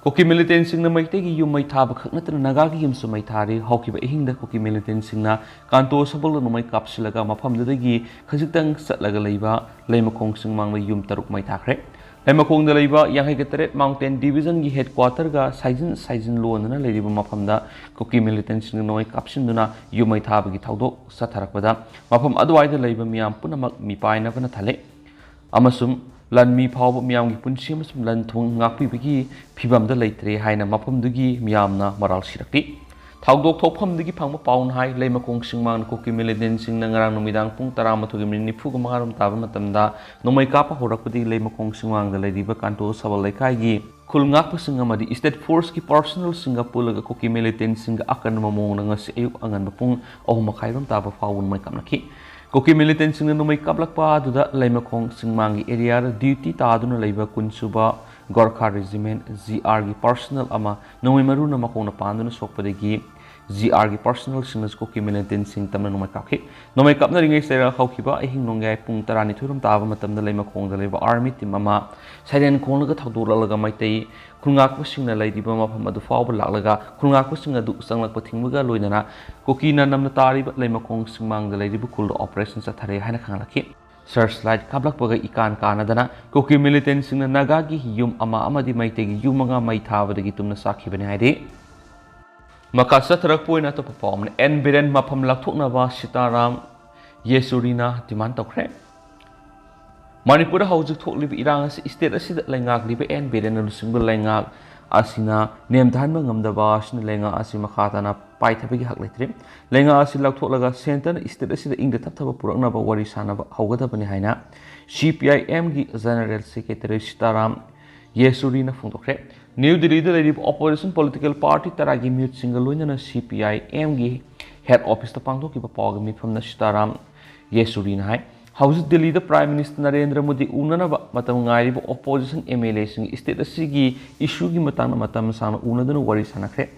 ꯀꯨꯀꯤ ꯃꯤꯂꯤꯇꯦꯟꯁꯤꯡꯅ ꯃꯩꯇꯩꯒꯤ ꯌꯨꯝ ꯃꯩ ꯊꯥꯕ ꯈꯛ ꯅꯠꯇꯅ ꯅꯥꯒꯥꯒꯤ ꯌꯨꯝꯁꯨ ꯃꯩ ꯊꯥꯔꯤ꯫ ꯍꯧꯈꯤꯕ ꯑꯍꯤꯡꯗ ꯀꯨꯀꯤ ꯃꯤꯂꯤꯇꯦꯟꯁꯤꯡꯅ ꯀꯥꯟꯇꯣ ꯁꯕꯜꯗ ꯅꯣꯡꯃꯩ ꯀꯥꯞꯁꯤꯜꯂꯒ ꯃꯐꯝꯗꯨꯗꯒꯤ ꯈꯖꯤꯛꯇꯪ ꯆꯠꯂꯒ ꯂꯩꯕ ꯂꯩꯃꯈꯣꯡ ꯆꯤꯡꯃꯥꯡꯗ ꯌꯨꯝ ꯇꯔꯨꯛ ꯃꯩ ꯊꯥꯈ꯭ꯔꯦ꯫ ꯂꯩꯃꯈꯣꯡꯗ ꯂꯩꯕ ꯌꯥꯡꯈꯩꯒ ꯇꯔꯦꯠ ꯃꯥꯎꯟꯇꯦꯟ ꯗꯤꯕꯤꯖꯟꯒꯤ ꯍꯦꯗꯀ꯭ꯋꯥꯇꯔꯒ ꯁꯥꯏꯖꯤꯟ ꯁꯥꯏꯖꯤꯟ ꯂꯣꯟꯗꯨꯅ ꯂꯩꯔꯤꯕ ꯃꯐꯝꯗ ꯀꯨꯀꯤ ꯃꯤꯂꯤꯇꯦꯟꯁꯤꯡꯅ ꯅꯣꯡꯃꯩ ꯀꯥꯞꯁꯤꯟꯗꯨꯅ ꯌꯨꯝ ꯃꯩ ꯊꯥꯕꯒꯤ ꯊꯧꯗꯣꯛ ꯆꯠꯊꯔꯛꯄꯗ ꯃꯐꯝ ꯑꯗꯨꯋꯥꯏꯗ ꯂꯩꯕ ꯃꯤꯌꯥꯝ ꯄꯨꯝꯅꯃꯛ ꯃꯤꯄꯥꯏꯅꯕꯅ ꯊꯜꯂꯦ꯫ ꯑꯃꯁꯨꯡ ꯂꯥꯟꯃꯤ ꯐꯥꯎꯕ ꯃꯤꯌꯥꯝꯒꯤ ꯄꯨꯟꯁꯤ ꯑꯃꯁꯨꯡ ꯂꯟ ꯊꯨꯝ ꯉꯥꯛꯄꯤꯕꯒꯤ ꯐꯤꯕꯝꯗ ꯂꯩꯇ꯭ꯔꯦ ꯍꯥꯏꯅ ꯃꯐꯝꯗꯨꯒꯤ ꯃꯤꯌꯥꯝꯅ ꯃꯔꯥꯜ ꯁꯤꯔꯛꯂꯤ꯫ ꯊꯧꯗꯣꯛ ꯊꯣꯛꯐꯝꯗꯒꯤ ꯐꯪꯕ ꯄꯥꯎꯅ ꯍꯥꯏ, ꯂꯩꯃꯈꯣꯡ ꯆꯤꯡꯃꯥꯡꯗ ꯀꯨꯀꯤ ꯃꯤꯂꯤꯇꯦꯟꯁꯤꯡꯅ ꯉꯔꯥꯡ ꯅꯨꯃꯤꯗꯥꯡ ꯄꯨꯡ ꯇꯔꯥꯃꯥꯊꯣꯏꯒꯤ ꯃꯤꯅꯤꯠ ꯅꯤꯐꯨꯒ ꯃꯉꯥ ꯔꯣꯝ ꯇꯥꯕ ꯃꯇꯝꯗ ꯅꯣꯡꯃꯩ ꯀꯥꯞꯄ ꯍꯧꯔꯛꯄꯗꯒꯤ ꯂꯩꯃꯈꯣꯡ ꯆꯤꯡꯃꯥꯡꯗ ꯂꯩꯔꯤꯕ ꯀꯥꯟꯇꯣ ꯁꯕꯜ ꯂꯩꯀꯥꯏꯒꯤ ꯈꯨꯜ ꯉꯥꯛꯄꯁꯤꯡ ꯑꯃꯗꯤ ꯁ꯭ꯇꯦꯠ ꯐꯣꯔꯁꯀꯤ ꯄꯥꯔꯁꯣꯅꯦꯜꯁꯤꯡꯒ ꯄꯨꯜꯂꯒ ꯀꯨꯀꯤ ꯃꯤꯂꯤꯇꯦꯟꯁꯤꯡꯒ ꯑꯀꯟꯕ ꯃꯑꯣꯡꯗ ꯉꯁꯤ ꯑꯌꯨꯛ ꯑꯉꯟꯕ ꯄꯨꯡ ꯑꯍꯨꯝ ꯃꯈꯥꯏꯔꯣꯝ ꯇꯥꯕ ꯐꯥꯎꯕ ꯅꯣꯡꯃꯩ ꯀꯥꯞꯅꯈꯤ꯫ ꯀꯨꯀꯤ ꯃꯤꯂꯤꯇꯦꯟꯁꯤꯡꯅ ꯅꯣꯡꯃꯩ ꯀꯥꯞꯂꯛꯄ ꯑꯗꯨꯗ ꯂꯩꯃꯈꯣꯡ ꯆꯤꯡꯃꯥꯡꯒꯤ ꯑꯦꯔꯤꯌꯥꯗ ꯗ꯭ꯌꯨꯇꯤ ꯇꯥꯗꯨꯅ ꯂꯩꯕ ꯀꯨꯟꯁꯨꯕ ꯒꯣꯔꯈꯥ ꯔꯦꯖꯤꯃꯦꯟ, ꯖꯤ ꯑꯥꯔꯒꯤ ꯄꯥꯔꯁꯣꯅꯦꯜ ꯑꯃ ꯅꯣꯡꯃꯩ ꯃꯔꯨꯅ ꯃꯈꯣꯡꯅ ꯄꯥꯟꯗꯨꯅ ꯁꯣꯛꯄꯗꯒꯤ ꯖꯤ ꯑꯥꯔꯒꯤ ꯄꯥꯔꯁꯅꯦꯜꯁꯤꯡꯅꯁꯨ ꯀꯨꯀꯤ ꯃꯤꯂꯤꯇꯦꯟꯁꯤꯡ ꯇꯝꯅ ꯅꯣꯡꯃꯩ ꯀꯥꯞꯈꯤ꯫ ꯅꯣꯡꯃꯩ ꯀꯥꯞꯅꯔꯤꯉꯩ ꯆꯩꯔꯥꯛ ꯍꯧꯈꯤꯕ ꯑꯍꯤꯡ ꯅꯣꯡꯌꯥꯏ ꯄꯨꯡ ꯇꯔꯥꯅꯤꯊꯣꯏ ꯔꯣꯝ ꯇꯥꯕ ꯃꯇꯝꯗ ꯂꯩꯃꯈꯣꯡꯗ ꯂꯩꯕ ꯑꯥꯔꯃꯤ ꯇꯤꯝ ꯑꯃ ꯁꯥꯏꯔꯦꯟ ꯈꯣꯡꯂꯒ ꯊꯧꯗꯣꯔꯛꯂꯒ ꯃꯩꯇꯩ ꯈꯨꯜꯉꯥꯛꯄꯁꯤꯡꯅ ꯂꯩꯔꯤꯕ ꯃꯐꯝ ꯑꯗꯨ ꯐꯥꯎꯕ ꯂꯥꯛꯂꯒ ꯈꯨꯜꯉꯥꯛꯄꯁꯤꯡ ꯑꯗꯨ ꯆꯪꯂꯛꯄ ꯊꯤꯡꯕꯒ ꯂꯣꯏꯅꯅ ꯀꯨꯀꯤꯅ ꯅꯝꯅ ꯇꯥꯔꯤꯕ ꯂꯩꯃꯈꯣꯡ ꯁꯨꯃꯥꯡꯗ ꯂꯩꯔꯤꯕ ꯈꯨꯜꯗ ꯑꯣꯄꯔꯦꯁꯟ ꯆꯠꯊꯔꯦ ꯍꯥꯏꯅ ꯈꯪꯍꯜꯂꯛꯈꯤ꯫ ꯁꯔꯆ ꯂꯥꯏꯠ ꯀꯥꯞꯂꯛꯄꯒ ꯏꯀꯥꯟ ꯀꯥꯟꯅꯗꯅ ꯀꯨꯀꯤ ꯃꯤꯂꯤꯇꯦꯟꯁꯤꯡꯅ ꯅꯥꯒꯥꯒꯤ ꯌꯨꯝ ꯑꯃ ꯑꯃꯗꯤ ꯃꯩꯇꯩꯒꯤ ꯌꯨꯝ ꯃꯉꯥ ꯃꯩ ꯊꯥꯕꯗꯒꯤ ꯇꯨꯝꯅ ꯆꯥꯛꯈꯤꯕꯅꯤ ꯍꯥꯏꯔꯤ꯫ ꯃꯈꯥ ꯆꯠꯊꯔꯛꯄ ꯑꯣꯏꯅ ꯑꯇꯣꯞꯄ ꯄꯥꯎ ꯑꯃꯅ, ꯑꯦꯟ ꯕꯤꯔꯦꯟ ꯃꯐꯝ ꯂꯥꯞꯊꯣꯛꯅꯕ ꯁꯤꯇꯥꯔꯥꯝ ꯌꯦꯆꯨꯔꯤꯅ ꯗꯤꯃꯥꯟ ꯇꯧꯈ꯭ꯔꯦ꯫ ꯃꯅꯤꯄꯨꯔꯗ ꯍꯧꯖꯤꯛ ꯊꯣꯛꯂꯤꯕ ꯏꯔꯥꯡ ꯑꯁꯤ ꯁ꯭ꯇꯦꯠ ꯑꯁꯤꯗ ꯂꯩꯉꯥꯛꯂꯤꯕ ꯑꯦꯟ ꯕꯤꯔꯦꯟꯅ ꯂꯨꯆꯤꯡꯕ ꯂꯩꯉꯥꯛ ꯑꯁꯤꯅ ꯅꯦꯝꯊꯍꯟꯕ ꯉꯝꯗꯕ ꯑꯁꯤꯅ ꯂꯩꯉꯥꯛ ꯑꯁꯤ ꯃꯈꯥ ꯇꯥꯅ ꯄꯥꯏꯊꯕꯒꯤ ꯍꯛ ꯂꯩꯇ꯭ꯔꯦ꯫ ꯂꯩꯉꯥꯛ ꯑꯁꯤ ꯂꯧꯊꯣꯛꯂꯒ ꯁꯦꯟꯇꯔꯅ ꯁ꯭ꯇꯦꯠ ꯑꯁꯤꯗ ꯏꯪꯗ ꯇꯞꯊꯕ ꯄꯨꯔꯛꯅꯕ ꯋꯥꯔꯤ ꯁꯥꯅꯕ ꯍꯧꯒꯗꯕꯅꯤ ꯍꯥꯏꯅ ꯁꯤ ꯄꯤ ꯑꯥꯏ ꯑꯦꯝꯒꯤ ꯖꯦꯅꯔꯦꯜ ꯁꯦꯀ꯭ꯔꯦꯇꯔꯤ ꯁꯤꯇꯥꯔꯥꯝ ꯌꯦꯆꯨꯔꯤꯅ ꯐꯣꯡꯗꯣꯛꯈ꯭ꯔꯦ꯫ ꯅ꯭ꯌꯨ ꯗꯤꯜꯂꯤꯗ ꯂꯩꯔꯤꯕ ꯑꯣꯄꯣꯖꯤꯁꯟ ꯄꯣꯂꯤꯇꯤꯀꯦꯜ ꯄꯥꯔꯇꯤ ꯇꯔꯥꯒꯤ ꯃꯤꯍꯨꯠꯁꯤꯡꯒ ꯂꯣꯏꯅꯅ ꯁꯤ ꯄꯤ ꯑꯥꯏ ꯑꯦꯝꯒꯤ ꯍꯦꯗ ꯑꯣꯐꯤꯁꯇ ꯄꯥꯡꯊꯣꯛꯈꯤꯕ ꯄꯥꯎꯒꯤ ꯃꯤꯐꯝꯗ ꯁꯤꯇꯥꯔꯥꯝ ꯌꯦꯆꯨꯔꯤꯅ ꯍꯥꯏ, ꯍꯧꯖꯤꯛ ꯗꯤꯜꯂꯤꯗ ꯄ꯭ꯔꯥꯏꯝ ꯃꯤꯅꯤꯁꯇꯔ ꯅꯔꯦꯟꯗ꯭ꯔ ꯃꯣꯗꯤ ꯎꯅꯅꯕ ꯃꯇꯝ ꯉꯥꯏꯔꯤꯕ ꯑꯣꯄꯣꯖꯤꯁꯟ ꯑꯦꯝ ꯑꯦꯜ ꯑꯦꯁꯤꯡ ꯁ꯭ꯇꯦꯠ ꯑꯁꯤꯒꯤ ꯏꯁꯨꯒꯤ ꯃꯇꯥꯡꯗ ꯃꯇꯝ ꯁꯥꯡꯅ ꯎꯅꯗꯨꯅ ꯋꯥꯔꯤ ꯁꯥꯟꯅꯈ꯭ꯔꯦ꯫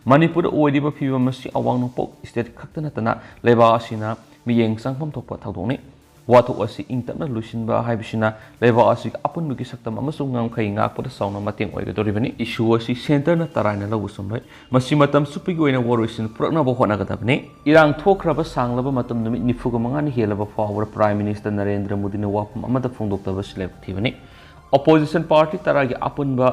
ꯃꯅꯤꯄꯨꯔꯗ ꯑꯣꯏꯔꯤꯕ ꯐꯤꯕꯝ ꯑꯁꯤ ꯑꯋꯥꯡ ꯅꯣꯡꯄꯣꯛ ꯁ꯭ꯇꯦꯠ ꯈꯛꯇ ꯅꯠꯇꯅ ꯂꯩꯕꯥꯛ ꯑꯁꯤꯅ ꯃꯤꯠꯌꯦꯡ ꯆꯪꯐꯝ ꯊꯣꯛꯄ ꯊꯧꯗꯣꯛꯅꯤ꯫ ꯋꯥꯊꯣꯛ ꯑꯁꯤ ꯏꯪ ꯇꯞꯅ ꯂꯣꯏꯁꯤꯟꯕ ꯍꯥꯏꯕꯁꯤꯅ ꯂꯩꯕꯥꯛ ꯑꯁꯤꯒꯤ ꯑꯄꯨꯟꯕꯒꯤ ꯁꯛꯇꯝ ꯑꯃꯁꯨꯡ ꯉꯝꯈꯩ ꯉꯥꯛꯄꯗ ꯆꯥꯎꯅ ꯃꯇꯦꯡ ꯑꯣꯏꯒꯗꯧꯔꯤꯕꯅꯤ꯫ ꯏꯁꯨ ꯑꯁꯤ ꯁꯦꯟꯇꯔꯅ ꯇꯔꯥꯏꯅ ꯂꯧꯕ ꯆꯨꯝꯂꯣꯏ꯫ ꯃꯁꯤ ꯃꯇꯝ ꯆꯨꯞꯄꯒꯤ ꯑꯣꯏꯅ ꯋꯥꯔꯣꯏꯁꯤꯟ ꯄꯨꯔꯛꯅꯕ ꯍꯣꯠꯅꯒꯗꯕꯅꯤ꯫ ꯏꯔꯥꯡ ꯊꯣꯛꯈ꯭ꯔꯕ ꯁꯥꯡꯂꯕ ꯃꯇꯝ ꯅꯨꯃꯤꯠ ꯅꯤꯐꯨꯒ ꯃꯉꯥꯅꯤ ꯍꯦꯜꯂꯕ ꯐꯥꯎꯕꯗ ꯄ꯭ꯔꯥꯏꯝ ꯃꯤꯅꯤꯁꯇꯔ ꯅꯔꯦꯟꯗ꯭ꯔ ꯃꯣꯗꯤꯅ ꯋꯥꯐꯝ ꯑꯃꯠꯇ ꯐꯣꯡꯗꯣꯛꯇꯕꯁꯤ ꯂꯥꯏꯕꯛ ꯊꯤꯕꯅꯤ꯫ ꯑꯣꯄꯣꯖꯤꯁꯟ ꯄꯥꯔꯇꯤ ꯇꯔꯥꯒꯤ ꯑꯄꯨꯟꯕ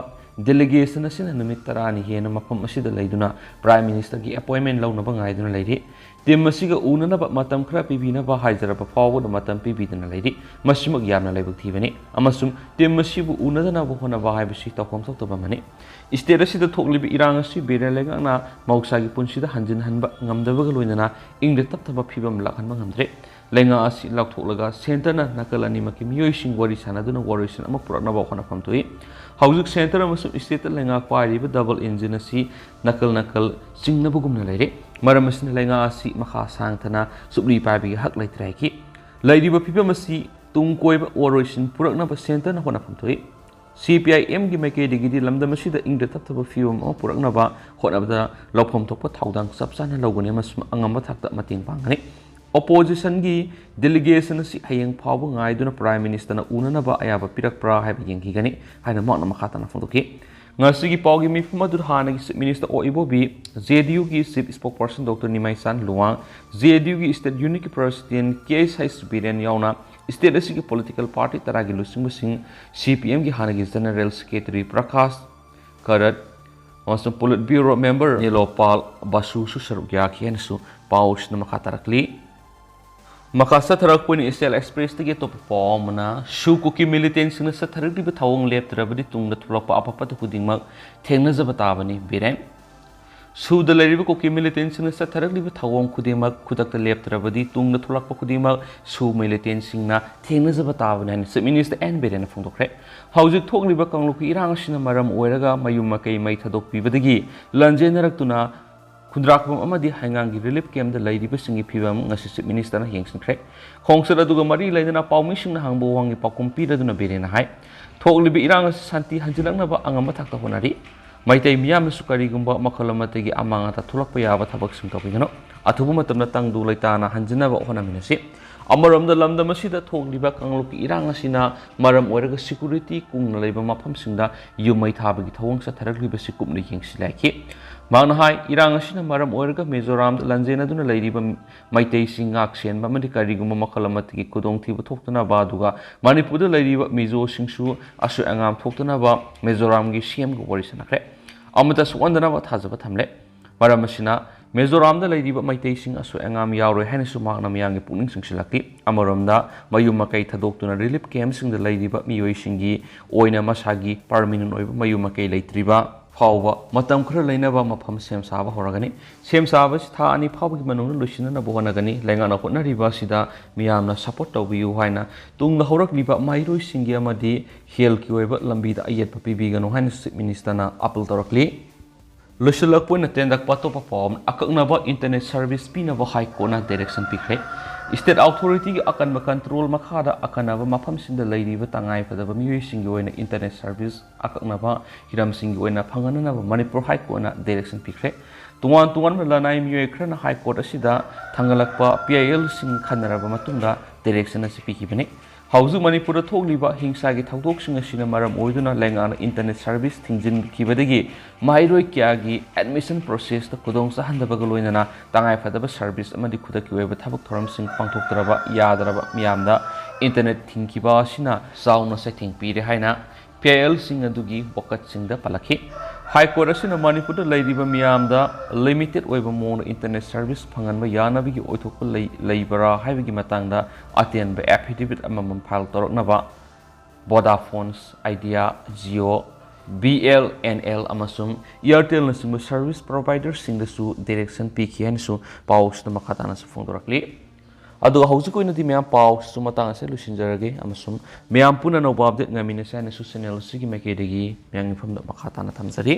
ꯗꯦꯂꯤꯒꯦꯁꯟ ꯑꯁꯤꯅ ꯅꯨꯃꯤꯠ ꯇꯔꯥꯅꯤ ꯍꯦꯟꯅ ꯃꯐꯝ ꯑꯁꯤꯗ ꯂꯩꯗꯨꯅ ꯄ꯭ꯔꯥꯏꯝ ꯃꯤꯅꯤꯁꯇꯔꯒꯤ ꯑꯦꯄꯣꯏꯟꯃꯦꯟ ꯂꯧꯅꯕ ꯉꯥꯏꯗꯨꯅ ꯂꯩꯔꯤ꯫ ꯇꯤꯝ ꯑꯁꯤꯒ ꯎꯅꯅꯕ ꯃꯇꯝ ꯈꯔ ꯄꯤꯕꯤꯅꯕ ꯍꯥꯏꯖꯔꯕ ꯐꯥꯎꯕꯗ ꯃꯇꯝ ꯄꯤꯕꯤꯗꯅ ꯂꯩꯔꯤ꯫ ꯃꯁꯤꯃꯛ ꯌꯥꯝꯅ ꯂꯥꯏꯕꯛ ꯊꯤꯕꯅꯤ ꯑꯃꯁꯨꯡ ꯇꯤꯝ ꯑꯁꯤꯕꯨ ꯎꯅꯗꯅꯕ ꯍꯣꯠꯅꯕ ꯍꯥꯏꯕꯁꯤ ꯇꯧꯐꯝ ꯊꯣꯛꯇꯕ ꯑꯃꯅꯤ꯫ ꯁ꯭ꯇꯦꯠ ꯑꯁꯤꯗ ꯊꯣꯛꯂꯤꯕ ꯏꯔꯥꯡ ꯑꯁꯤ ꯕꯤꯔꯦꯟ ꯂꯩꯉꯥꯛꯅ ꯃꯍꯧꯁꯥꯒꯤ ꯄꯨꯟꯁꯤꯗ ꯍꯟꯖꯤꯟꯍꯟꯕ ꯉꯝꯗꯕꯒ ꯂꯣꯏꯅꯅ ꯏꯪꯗ ꯇꯞꯊꯕ ꯐꯤꯕꯝ ꯂꯥꯛꯍꯟꯕ ꯉꯝꯗ꯭ꯔꯦ꯫ ꯂꯩꯉꯥꯛ ꯑꯁꯤ ꯂꯥꯎꯊꯣꯛꯂꯒ ꯁꯦꯟꯇꯔꯅ ꯅꯥꯀꯜ ꯑꯅꯤꯃꯛꯀꯤ ꯃꯤꯑꯣꯏꯁꯤꯡ ꯋꯥꯔꯤ ꯁꯥꯟꯅꯗꯨꯅ ꯋꯥꯔꯣꯏꯁꯤꯟ ꯑꯃ ꯄꯨꯔꯛꯅꯕ ꯍꯣꯠꯅꯐꯝ ꯊꯣꯛꯏ꯫ ꯍꯧꯖꯤꯛ ꯁꯦꯟꯇꯔ ꯑꯃꯁꯨꯡ ꯁ꯭ꯇꯦꯠꯇ ꯂꯩꯉꯥꯛ ꯄꯥꯏꯔꯤꯕ ꯗꯕꯜ ꯏꯟꯖꯤꯟ ꯑꯁꯤ ꯅꯥꯀꯜ ꯅꯥꯀꯜ ꯆꯤꯡꯅꯕꯒꯨꯝꯅ ꯂꯩꯔꯦ꯫ ꯃꯔꯝ ꯑꯁꯤꯅ ꯂꯩꯉꯥꯛ ꯑꯁꯤ ꯃꯈꯥ ꯁꯥꯡꯊꯅ ꯁꯨꯞꯂꯤ ꯄꯥꯏꯕꯒꯤ ꯍꯛ ꯂꯩꯇ꯭ꯔꯦ ꯍꯥꯏꯈꯤ꯫ ꯂꯩꯔꯤꯕ ꯐꯤꯕꯝ ꯑꯁꯤ ꯇꯨꯡ ꯀꯣꯏꯕ ꯋꯥꯔꯣꯏꯁꯤꯟ ꯄꯨꯔꯛꯅꯕ ꯁꯦꯟꯇꯔꯅ ꯍꯣꯠꯅꯐꯝ ꯊꯣꯛꯏ꯫ ꯁꯤ ꯄꯤ ꯑꯥꯏ ꯑꯦꯝꯒꯤ ꯃꯥꯏꯀꯩꯗꯒꯤꯗꯤ ꯂꯝꯗꯝ ꯑꯁꯤꯗ ꯏꯪꯗ ꯇꯞꯊꯕ ꯐꯤꯕꯝ ꯑꯃ ꯄꯨꯔꯛꯅꯕ ꯍꯣꯠꯅꯕꯗ ꯂꯧꯐꯝ ꯊꯣꯛꯄ ꯊꯧꯗꯥꯡ ꯆꯞ ꯆꯥꯅ ꯂꯧꯒꯅꯤ ꯑꯃꯁꯨꯡ ꯑꯉꯝꯕ ꯊꯥꯛꯇ ꯃꯇꯦꯡ ꯄꯥꯡꯒꯅꯤ꯫ ꯑꯣꯄꯣꯖꯤꯁꯟꯒꯤ ꯗꯦꯂꯤꯒꯦꯁꯟ ꯑꯁꯤ ꯍꯌꯦꯡ ꯐꯥꯎꯕ ꯉꯥꯏꯗꯨꯅ ꯄ꯭ꯔꯥꯏꯝ ꯃꯤꯅꯤꯁꯇꯔꯅ ꯎꯅꯅꯕ ꯑꯌꯥꯕ ꯄꯤꯔꯛꯄ꯭ꯔꯥ ꯍꯥꯏꯕ ꯌꯦꯡꯈꯤꯒꯅꯤ ꯍꯥꯏꯅ ꯃꯍꯥꯛꯅ ꯃꯈꯥ ꯇꯥꯅ ꯐꯣꯡꯗꯣꯛꯈꯤ꯫ ꯉꯁꯤꯒꯤ ꯄꯥꯎꯒꯤ ꯃꯤꯐꯝ ꯑꯗꯨꯗ ꯍꯥꯟꯅꯒꯤ ꯆꯤꯐ ꯃꯤꯅꯤꯁꯇꯔ ꯑꯣ ꯏꯕꯣꯕꯤ, ꯖꯦ ꯗꯤ ꯌꯨꯒꯤ chief spokesperson doctor Nimaichand Luwang, J D ꯌꯨꯒꯤ ꯁ꯭ꯇꯦꯠ ꯌꯨꯅꯤꯠꯀꯤ president K S H Biren ꯌꯥꯎꯅ ꯁ꯭ꯇꯦꯠ ꯑꯁꯤꯒꯤ ꯄꯣꯂꯤꯇꯤꯀꯦꯜ ꯄꯥꯔꯇꯤ ꯇꯔꯥꯒꯤ ꯂꯨꯆꯤꯡꯕꯁꯤꯡ, ꯁꯤ ꯄꯤ ꯑꯦꯝꯒꯤ ꯍꯥꯟꯅꯒꯤ ꯖꯦꯅꯔꯦꯜ ꯁꯦꯀ꯭ꯔꯦꯇꯔꯤ ꯄ꯭ꯔꯀꯥꯁ ꯀꯔꯠ ꯑꯃꯁꯨꯡ ꯄꯣꯂꯤꯠ ꯕ꯭ꯌꯨꯔꯣ ꯃꯦꯝꯕꯔ ꯅꯦꯂꯣꯄꯥꯜ ꯕꯥꯁꯨꯁꯨ ꯁꯔꯨꯛ ꯌꯥꯈꯤ ꯍꯥꯏꯅꯁꯨ ꯄꯥꯎꯁꯤꯅ ꯃꯈꯥ ꯇꯥꯔꯛꯂꯤ꯫ ꯃꯈꯥ ꯆꯠꯊꯔꯛꯄ ꯑꯣꯏꯅ ꯏꯁꯇꯦꯜ ꯑꯦꯛꯁꯄ꯭ꯔꯦꯁꯇꯒꯤ ꯑꯇꯣꯞꯄ ꯄꯥꯎ ꯑꯃꯅ, ꯁꯨ ꯀꯨꯀꯤ ꯃꯤꯂꯤꯇꯦꯟꯁꯤꯡꯅ ꯆꯠꯊꯔꯛꯂꯤꯕ ꯊꯧꯑꯣꯡ ꯂꯦꯞꯇ꯭ꯔꯕꯗꯤ ꯇꯨꯡꯗ ꯊꯣꯛꯂꯛꯄ ꯑꯐ ꯐꯠꯇ ꯈꯨꯗꯤꯡꯃꯛ ꯊꯦꯡꯅꯖꯕ ꯇꯥꯕꯅꯤ, ꯕꯤꯔꯦꯟ꯫ ꯁꯨꯗ ꯂꯩꯔꯤꯕ ꯀꯨꯀꯤ ꯃꯤꯂꯤꯇꯦꯟꯁꯤꯡꯅ ꯆꯠꯊꯔꯛꯂꯤꯕ ꯊꯧꯑꯣꯡ ꯈꯨꯗꯤꯡꯃꯛ ꯈꯨꯗꯛꯇ ꯂꯦꯞꯇ꯭ꯔꯕꯗꯤ ꯇꯨꯡꯗ ꯊꯣꯛꯂꯛꯄ ꯈꯨꯗꯤꯡꯃꯛ ꯁꯨ ꯃꯤꯂꯤꯇꯦꯟꯁꯤꯡꯅ ꯊꯦꯡꯅꯖꯕ ꯇꯥꯕꯅꯤ ꯍꯥꯏꯅ ꯆꯤꯐ ꯃꯤꯅꯤꯁꯇꯔ ꯑꯦꯟ ꯕꯤꯔꯦꯟꯅ ꯐꯣꯡꯗꯣꯛꯈ꯭ꯔꯦ꯫ ꯍꯧꯖꯤꯛ ꯊꯣꯛꯂꯤꯕ ꯀꯥꯡꯂꯨꯞꯀꯤ ꯏꯔꯥꯡ ꯑꯁꯤꯅ ꯃꯔꯝ ꯑꯣꯏꯔꯒ ꯃꯌꯨꯝ ꯃꯀꯩ ꯃꯩ ꯊꯥꯗꯣꯛꯄꯤꯕꯗꯒꯤ ꯂꯥꯟꯖꯦꯟꯅꯔꯛꯇꯨꯅ ꯈꯨꯟꯗ꯭ꯔꯥꯛꯄꯝ ꯑꯃꯗꯤ ꯍꯩꯉꯥꯡꯒꯤ ꯔꯤꯂꯤꯐ ꯀꯦꯝꯞꯇ ꯂꯩꯔꯤꯕꯁꯤꯡꯒꯤ ꯐꯤꯕꯝ ꯉꯁꯤ ꯆꯤꯐ ꯃꯤꯅꯤꯁꯇꯔꯅ ꯌꯦꯡꯁꯤꯟꯈ꯭ꯔꯦ꯫ ꯈꯣꯡꯆꯠ ꯑꯗꯨꯒ ꯃꯔꯤ ꯂꯩꯅꯅ ꯄꯥꯎꯃꯤꯁꯤꯡꯅ ꯍꯪꯕ ꯋꯥꯍꯪꯒꯤ ꯄꯥꯎꯈꯨꯝ ꯄꯤꯔꯗꯨꯅ ꯕꯤꯔꯦꯟꯅ ꯍꯥꯏ, ꯊꯣꯛꯂꯤꯕ ꯏꯔꯥꯡ ꯑꯁꯤ ꯁꯥꯟꯇꯤ ꯍꯟꯖꯤꯜꯂꯛꯅꯕ ꯑꯉꯝꯕ ꯊꯥꯛꯇ ꯍꯣꯠꯅꯔꯤ꯫ ꯃꯩꯇꯩ ꯃꯤꯌꯥꯝꯅꯁꯨ ꯀꯔꯤꯒꯨꯝꯕ ꯃꯈꯜ ꯑꯃꯠꯇꯒꯤ ꯑꯃꯥꯡ ꯑꯇꯥ ꯊꯣꯛꯂꯛꯄ ꯌꯥꯕ ꯊꯕꯛꯁꯤꯡ ꯇꯧꯕꯤꯒꯅꯨ꯫ ꯑꯊꯨꯕ ꯃꯇꯝꯗ ꯇꯪꯗꯨ ꯂꯩꯇꯥꯅ ꯍꯟꯖꯤꯟꯅꯕ ꯍꯣꯠꯅꯃꯤꯟꯅꯁꯤ꯫ ꯑꯃꯔꯣꯝꯗ ꯂꯝꯗꯝ ꯑꯁꯤꯗ ꯊꯣꯛꯂꯤꯕ ꯀꯥꯡꯂꯨꯞꯀꯤ ꯏꯔꯥꯡ ꯑꯁꯤꯅ ꯃꯔꯝ ꯑꯣꯏꯔꯒ ꯁꯦꯀ꯭ꯌꯨꯔꯤꯇꯤ ꯀꯨꯡꯅ ꯂꯩꯕ ꯃꯐꯝꯁꯤꯡꯗ ꯌꯨꯝ ꯃꯩ ꯊꯥꯕꯒꯤ ꯊꯧꯑꯣꯡ ꯆꯠꯊꯔꯛꯂꯤꯕꯁꯤ ꯀꯨꯞꯅ ꯌꯦꯡꯁꯤꯜꯂꯦ ꯍꯥꯏꯈꯤ꯫ ꯃꯍꯥꯛꯅ ꯍꯥꯏ, ꯏꯔꯥꯡ ꯑꯁꯤꯅ ꯃꯔꯝ ꯑꯣꯏꯔꯒ ꯃꯤꯖꯣꯔꯥꯝꯗ ꯂꯥꯟꯖꯦꯟꯅꯗꯨꯅ ꯂꯩꯔꯤꯕ ꯃꯩꯇꯩꯁꯤꯡ ꯉꯥꯛ ꯁꯦꯟꯕ ꯑꯃꯗꯤ ꯀꯔꯤꯒꯨꯝꯕ ꯃꯈꯜ ꯑꯃꯠꯇꯒꯤ ꯈꯨꯗꯣꯡꯊꯤꯕ ꯊꯣꯛꯇꯅꯕ, ꯑꯗꯨꯒ ꯃꯅꯤꯄꯨꯔꯗ ꯂꯩꯔꯤꯕ ꯃꯤꯖꯣꯁꯤꯡꯁꯨ ꯑꯁꯣꯏ ꯑꯉꯥꯝ ꯊꯣꯛꯇꯅꯕ ꯃꯤꯖꯣꯔꯥꯝꯒꯤ ꯁꯤ ꯑꯦꯝꯒ ꯋꯥꯔꯤ ꯁꯥꯟꯅꯈ꯭ꯔꯦ꯫ ꯑꯃꯠꯇ ꯁꯣꯛꯍꯟꯗꯅꯕ ꯊꯥꯖꯕ ꯊꯝꯂꯦ꯫ ꯃꯔꯝ ꯑꯁꯤꯅ ꯃꯤꯖꯣꯔꯥꯝꯗ ꯂꯩꯔꯤꯕ ꯃꯩꯇꯩꯁꯤꯡ ꯑꯁꯣꯏ ꯑꯉꯥꯝ ꯌꯥꯎꯔꯣꯏ ꯍꯥꯏꯅꯁꯨ ꯃꯍꯥꯛꯅ ꯃꯤꯌꯥꯝꯒꯤ ꯄꯨꯛꯅꯤꯡ ꯆꯤꯡꯁꯤꯜꯂꯛꯈꯤ꯫ ꯑꯃꯔꯣꯝꯗ ꯃꯌꯨꯝ ꯃꯀꯩ ꯊꯥꯗꯣꯛꯇꯨꯅ ꯔꯤꯂꯤꯐ ꯀꯦꯝꯞꯁꯤꯡꯗ ꯂꯩꯔꯤꯕ ꯃꯤꯑꯣꯏꯁꯤꯡꯒꯤ ꯑꯣꯏꯅ ꯃꯁꯥꯒꯤ ꯄꯔꯃꯤꯅꯦꯟ ꯑꯣꯏꯕ ꯃꯌꯨꯝ ꯃꯀꯩ ꯂꯩꯇ꯭ꯔꯤꯕ ꯐꯥꯎꯕ ꯃꯇꯝ ꯈꯔ ꯂꯩꯅꯕ ꯃꯐꯝ ꯁꯦꯝ ꯁꯥꯕ ꯍꯧꯔꯒꯅꯤ꯫ ꯁꯦꯝ ꯁꯥꯕ ꯑꯁꯤ ꯊꯥ ꯑꯅꯤ ꯐꯥꯎꯕꯒꯤ ꯃꯅꯨꯡꯗ ꯂꯣꯏꯁꯤꯟꯅꯅꯕ ꯍꯣꯠꯅꯒꯅꯤ꯫ ꯂꯩꯉꯥꯛꯅ ꯍꯣꯠꯅꯔꯤꯕ ꯑꯁꯤꯗ ꯃꯤꯌꯥꯝꯅ ꯁꯄꯣꯔꯠ ꯇꯧꯕꯤꯌꯨ ꯍꯥꯏꯅ ꯇꯨꯡꯗ ꯍꯧꯔꯛꯂꯤꯕ ꯃꯍꯩꯔꯣꯏꯁꯤꯡꯒꯤ ꯑꯃꯗꯤ ꯍꯦꯜꯊꯀꯤ ꯑꯣꯏꯕ ꯂꯝꯕꯤꯗ ꯑꯌꯦꯠꯄ ꯄꯤꯕꯤꯒꯅꯨ ꯍꯥꯏꯅꯁꯨ ꯆꯤꯐ ꯃꯤꯅꯤꯁꯇꯔꯅ ꯑꯥꯄꯤꯜ ꯇꯧꯔꯛꯂꯤ꯫ ꯂꯣꯏꯁꯤꯜꯂꯛꯄ ꯑꯣꯏꯅ ꯇꯦꯟꯗꯛꯄ ꯑꯇꯣꯞꯄ ꯄꯥꯎ ꯑꯃꯅ, ꯑꯀꯛꯅꯕ ꯏꯟꯇꯔꯅꯦꯠ ꯁꯔꯚꯤꯁ ꯄꯤꯅꯕ ꯍꯥꯏ ꯀꯣꯔꯠꯅ ꯗꯥꯏꯔꯦꯛꯁꯟ ꯄꯤꯈ꯭ꯔꯦ꯫ State Authority-ꯒꯤ ꯑꯀꯟꯕ control ꯃꯈꯥꯗ ꯑꯀꯟꯕ ꯃꯐꯝꯁꯤꯡꯗ ꯂꯩꯔꯤꯕ ꯇꯉꯥꯏ ꯐꯗꯕ ꯃꯤꯑꯣꯏꯁꯤꯡꯒꯤ ꯑꯣꯏꯅ internet service ꯑꯀꯛꯅꯕ ꯍꯤꯔꯝꯁꯤꯡꯒꯤ ꯑꯣꯏꯅ ꯐꯪꯍꯟꯅꯅꯕ ꯃꯅꯤꯄꯨꯔ High Court-ꯅ direction ꯄꯤꯈ꯭ꯔꯦ꯫ ꯇꯣꯉꯥꯟ ꯇꯣꯉꯥꯟꯕ ꯂꯅꯥꯏ ꯃꯤꯑꯣꯏ ꯈꯔꯅ High Court ꯑꯁꯤꯗ ꯊꯥꯡꯒꯠꯂꯛꯄ P I L-ꯁꯤꯡ ꯈꯟꯅꯔꯕ ꯃꯇꯨꯡꯗ direction ꯑꯁꯤ ꯄꯤꯈꯤꯕꯅꯤ꯫ ꯍꯧꯖꯤꯛ ꯃꯅꯤꯄꯨꯔꯗ ꯊꯣꯛꯂꯤꯕ ꯍꯤꯡꯁꯥꯒꯤ ꯊꯧꯗꯣꯛꯁꯤꯡ ꯑꯁꯤꯅ ꯃꯔꯝ ꯑꯣꯏꯗꯨꯅ ꯂꯩꯉꯥꯛꯅ internet service ꯊꯤꯡꯖꯤꯟꯈꯤꯕꯗꯒꯤ ꯃꯍꯩꯔꯣꯏ ꯀꯌꯥꯒꯤ admission process-ꯇ ꯈꯨꯗꯣꯡ ꯆꯥꯍꯟꯗꯕꯒ ꯂꯣꯏꯅꯅ ꯇꯉꯥꯏ ꯐꯗꯕ service ꯑꯃꯗꯤ ꯈꯨꯗꯛꯀꯤ ꯑꯣꯏꯕ ꯊꯕꯛ ꯊꯧꯔꯝꯁꯤꯡ ꯄꯥꯡꯊꯣꯛꯇ꯭ꯔꯕ ꯌꯥꯗ꯭ꯔꯕ ꯃꯤꯌꯥꯝꯗ internet ꯊꯤꯡꯈꯤꯕ ꯑꯁꯤꯅ ꯆꯥꯎꯅ ꯆꯩꯊꯦꯡ ꯄꯤꯔꯦ ꯍꯥꯏꯅ P I L-ꯁꯤꯡ ꯑꯗꯨꯒꯤ ꯋꯥꯀꯠꯁꯤꯡꯗ ꯄꯜꯂꯛꯈꯤ꯫ High Court ꯑꯁꯤꯅ ꯃꯅꯤꯄꯨꯔꯗ ꯂꯩꯔꯤꯕ ꯃꯤꯌꯥꯝꯗ limited ꯑꯣꯏꯕ ꯃꯑꯣꯡꯗ internet service ꯐꯪꯍꯟꯕ ꯌꯥꯅꯕꯒꯤ ꯑꯣꯏꯊꯣꯛꯄ ꯂꯩ-, ꯂꯩꯕꯔꯥ ꯍꯥꯏꯕꯒꯤ ꯃꯇꯥꯡꯗ ꯑꯇꯦꯟꯕ affidavit ꯑꯃꯃꯝ file ꯇꯧꯔꯛꯅꯕ Vodafone's, Idea, Jio, B S N L ꯑꯃꯁꯨꯡ Airtel-ꯅꯆꯤꯡꯕ service provider-ꯁꯤꯡꯗꯁꯨ direction ꯄꯤꯈꯤ ꯍꯥꯏꯅꯁꯨ ꯄꯥꯎ ꯑꯁꯤꯗ ꯃꯈꯥ ꯇꯥꯅꯁꯨ ꯐꯣꯡꯗꯣꯔꯛꯂꯤ꯫ ꯑꯗꯨꯒ ꯍꯧꯖꯤꯛ ꯑꯣꯏꯅꯗꯤ ꯃꯌꯥꯝ ꯄꯥꯎꯁꯤꯁꯨ ꯃꯇꯥꯡ ꯑꯁꯤꯗ ꯂꯣꯏꯁꯤꯟꯖꯔꯒꯦ ꯑꯃꯁꯨꯡ ꯃꯌꯥꯝ ꯄꯨꯟꯅ ꯑꯅꯧꯕ update ꯉꯥꯏꯃꯤꯟꯅꯁꯤ ꯍꯥꯏꯅꯁꯨ channel ꯑꯁꯤꯒꯤ ꯃꯥꯏꯀꯩꯗꯒꯤ ꯃꯌꯥꯝꯒꯤ ꯃꯐꯝꯗ ꯃꯈꯥ ꯇꯥꯅ ꯊꯝꯖꯔꯤ꯫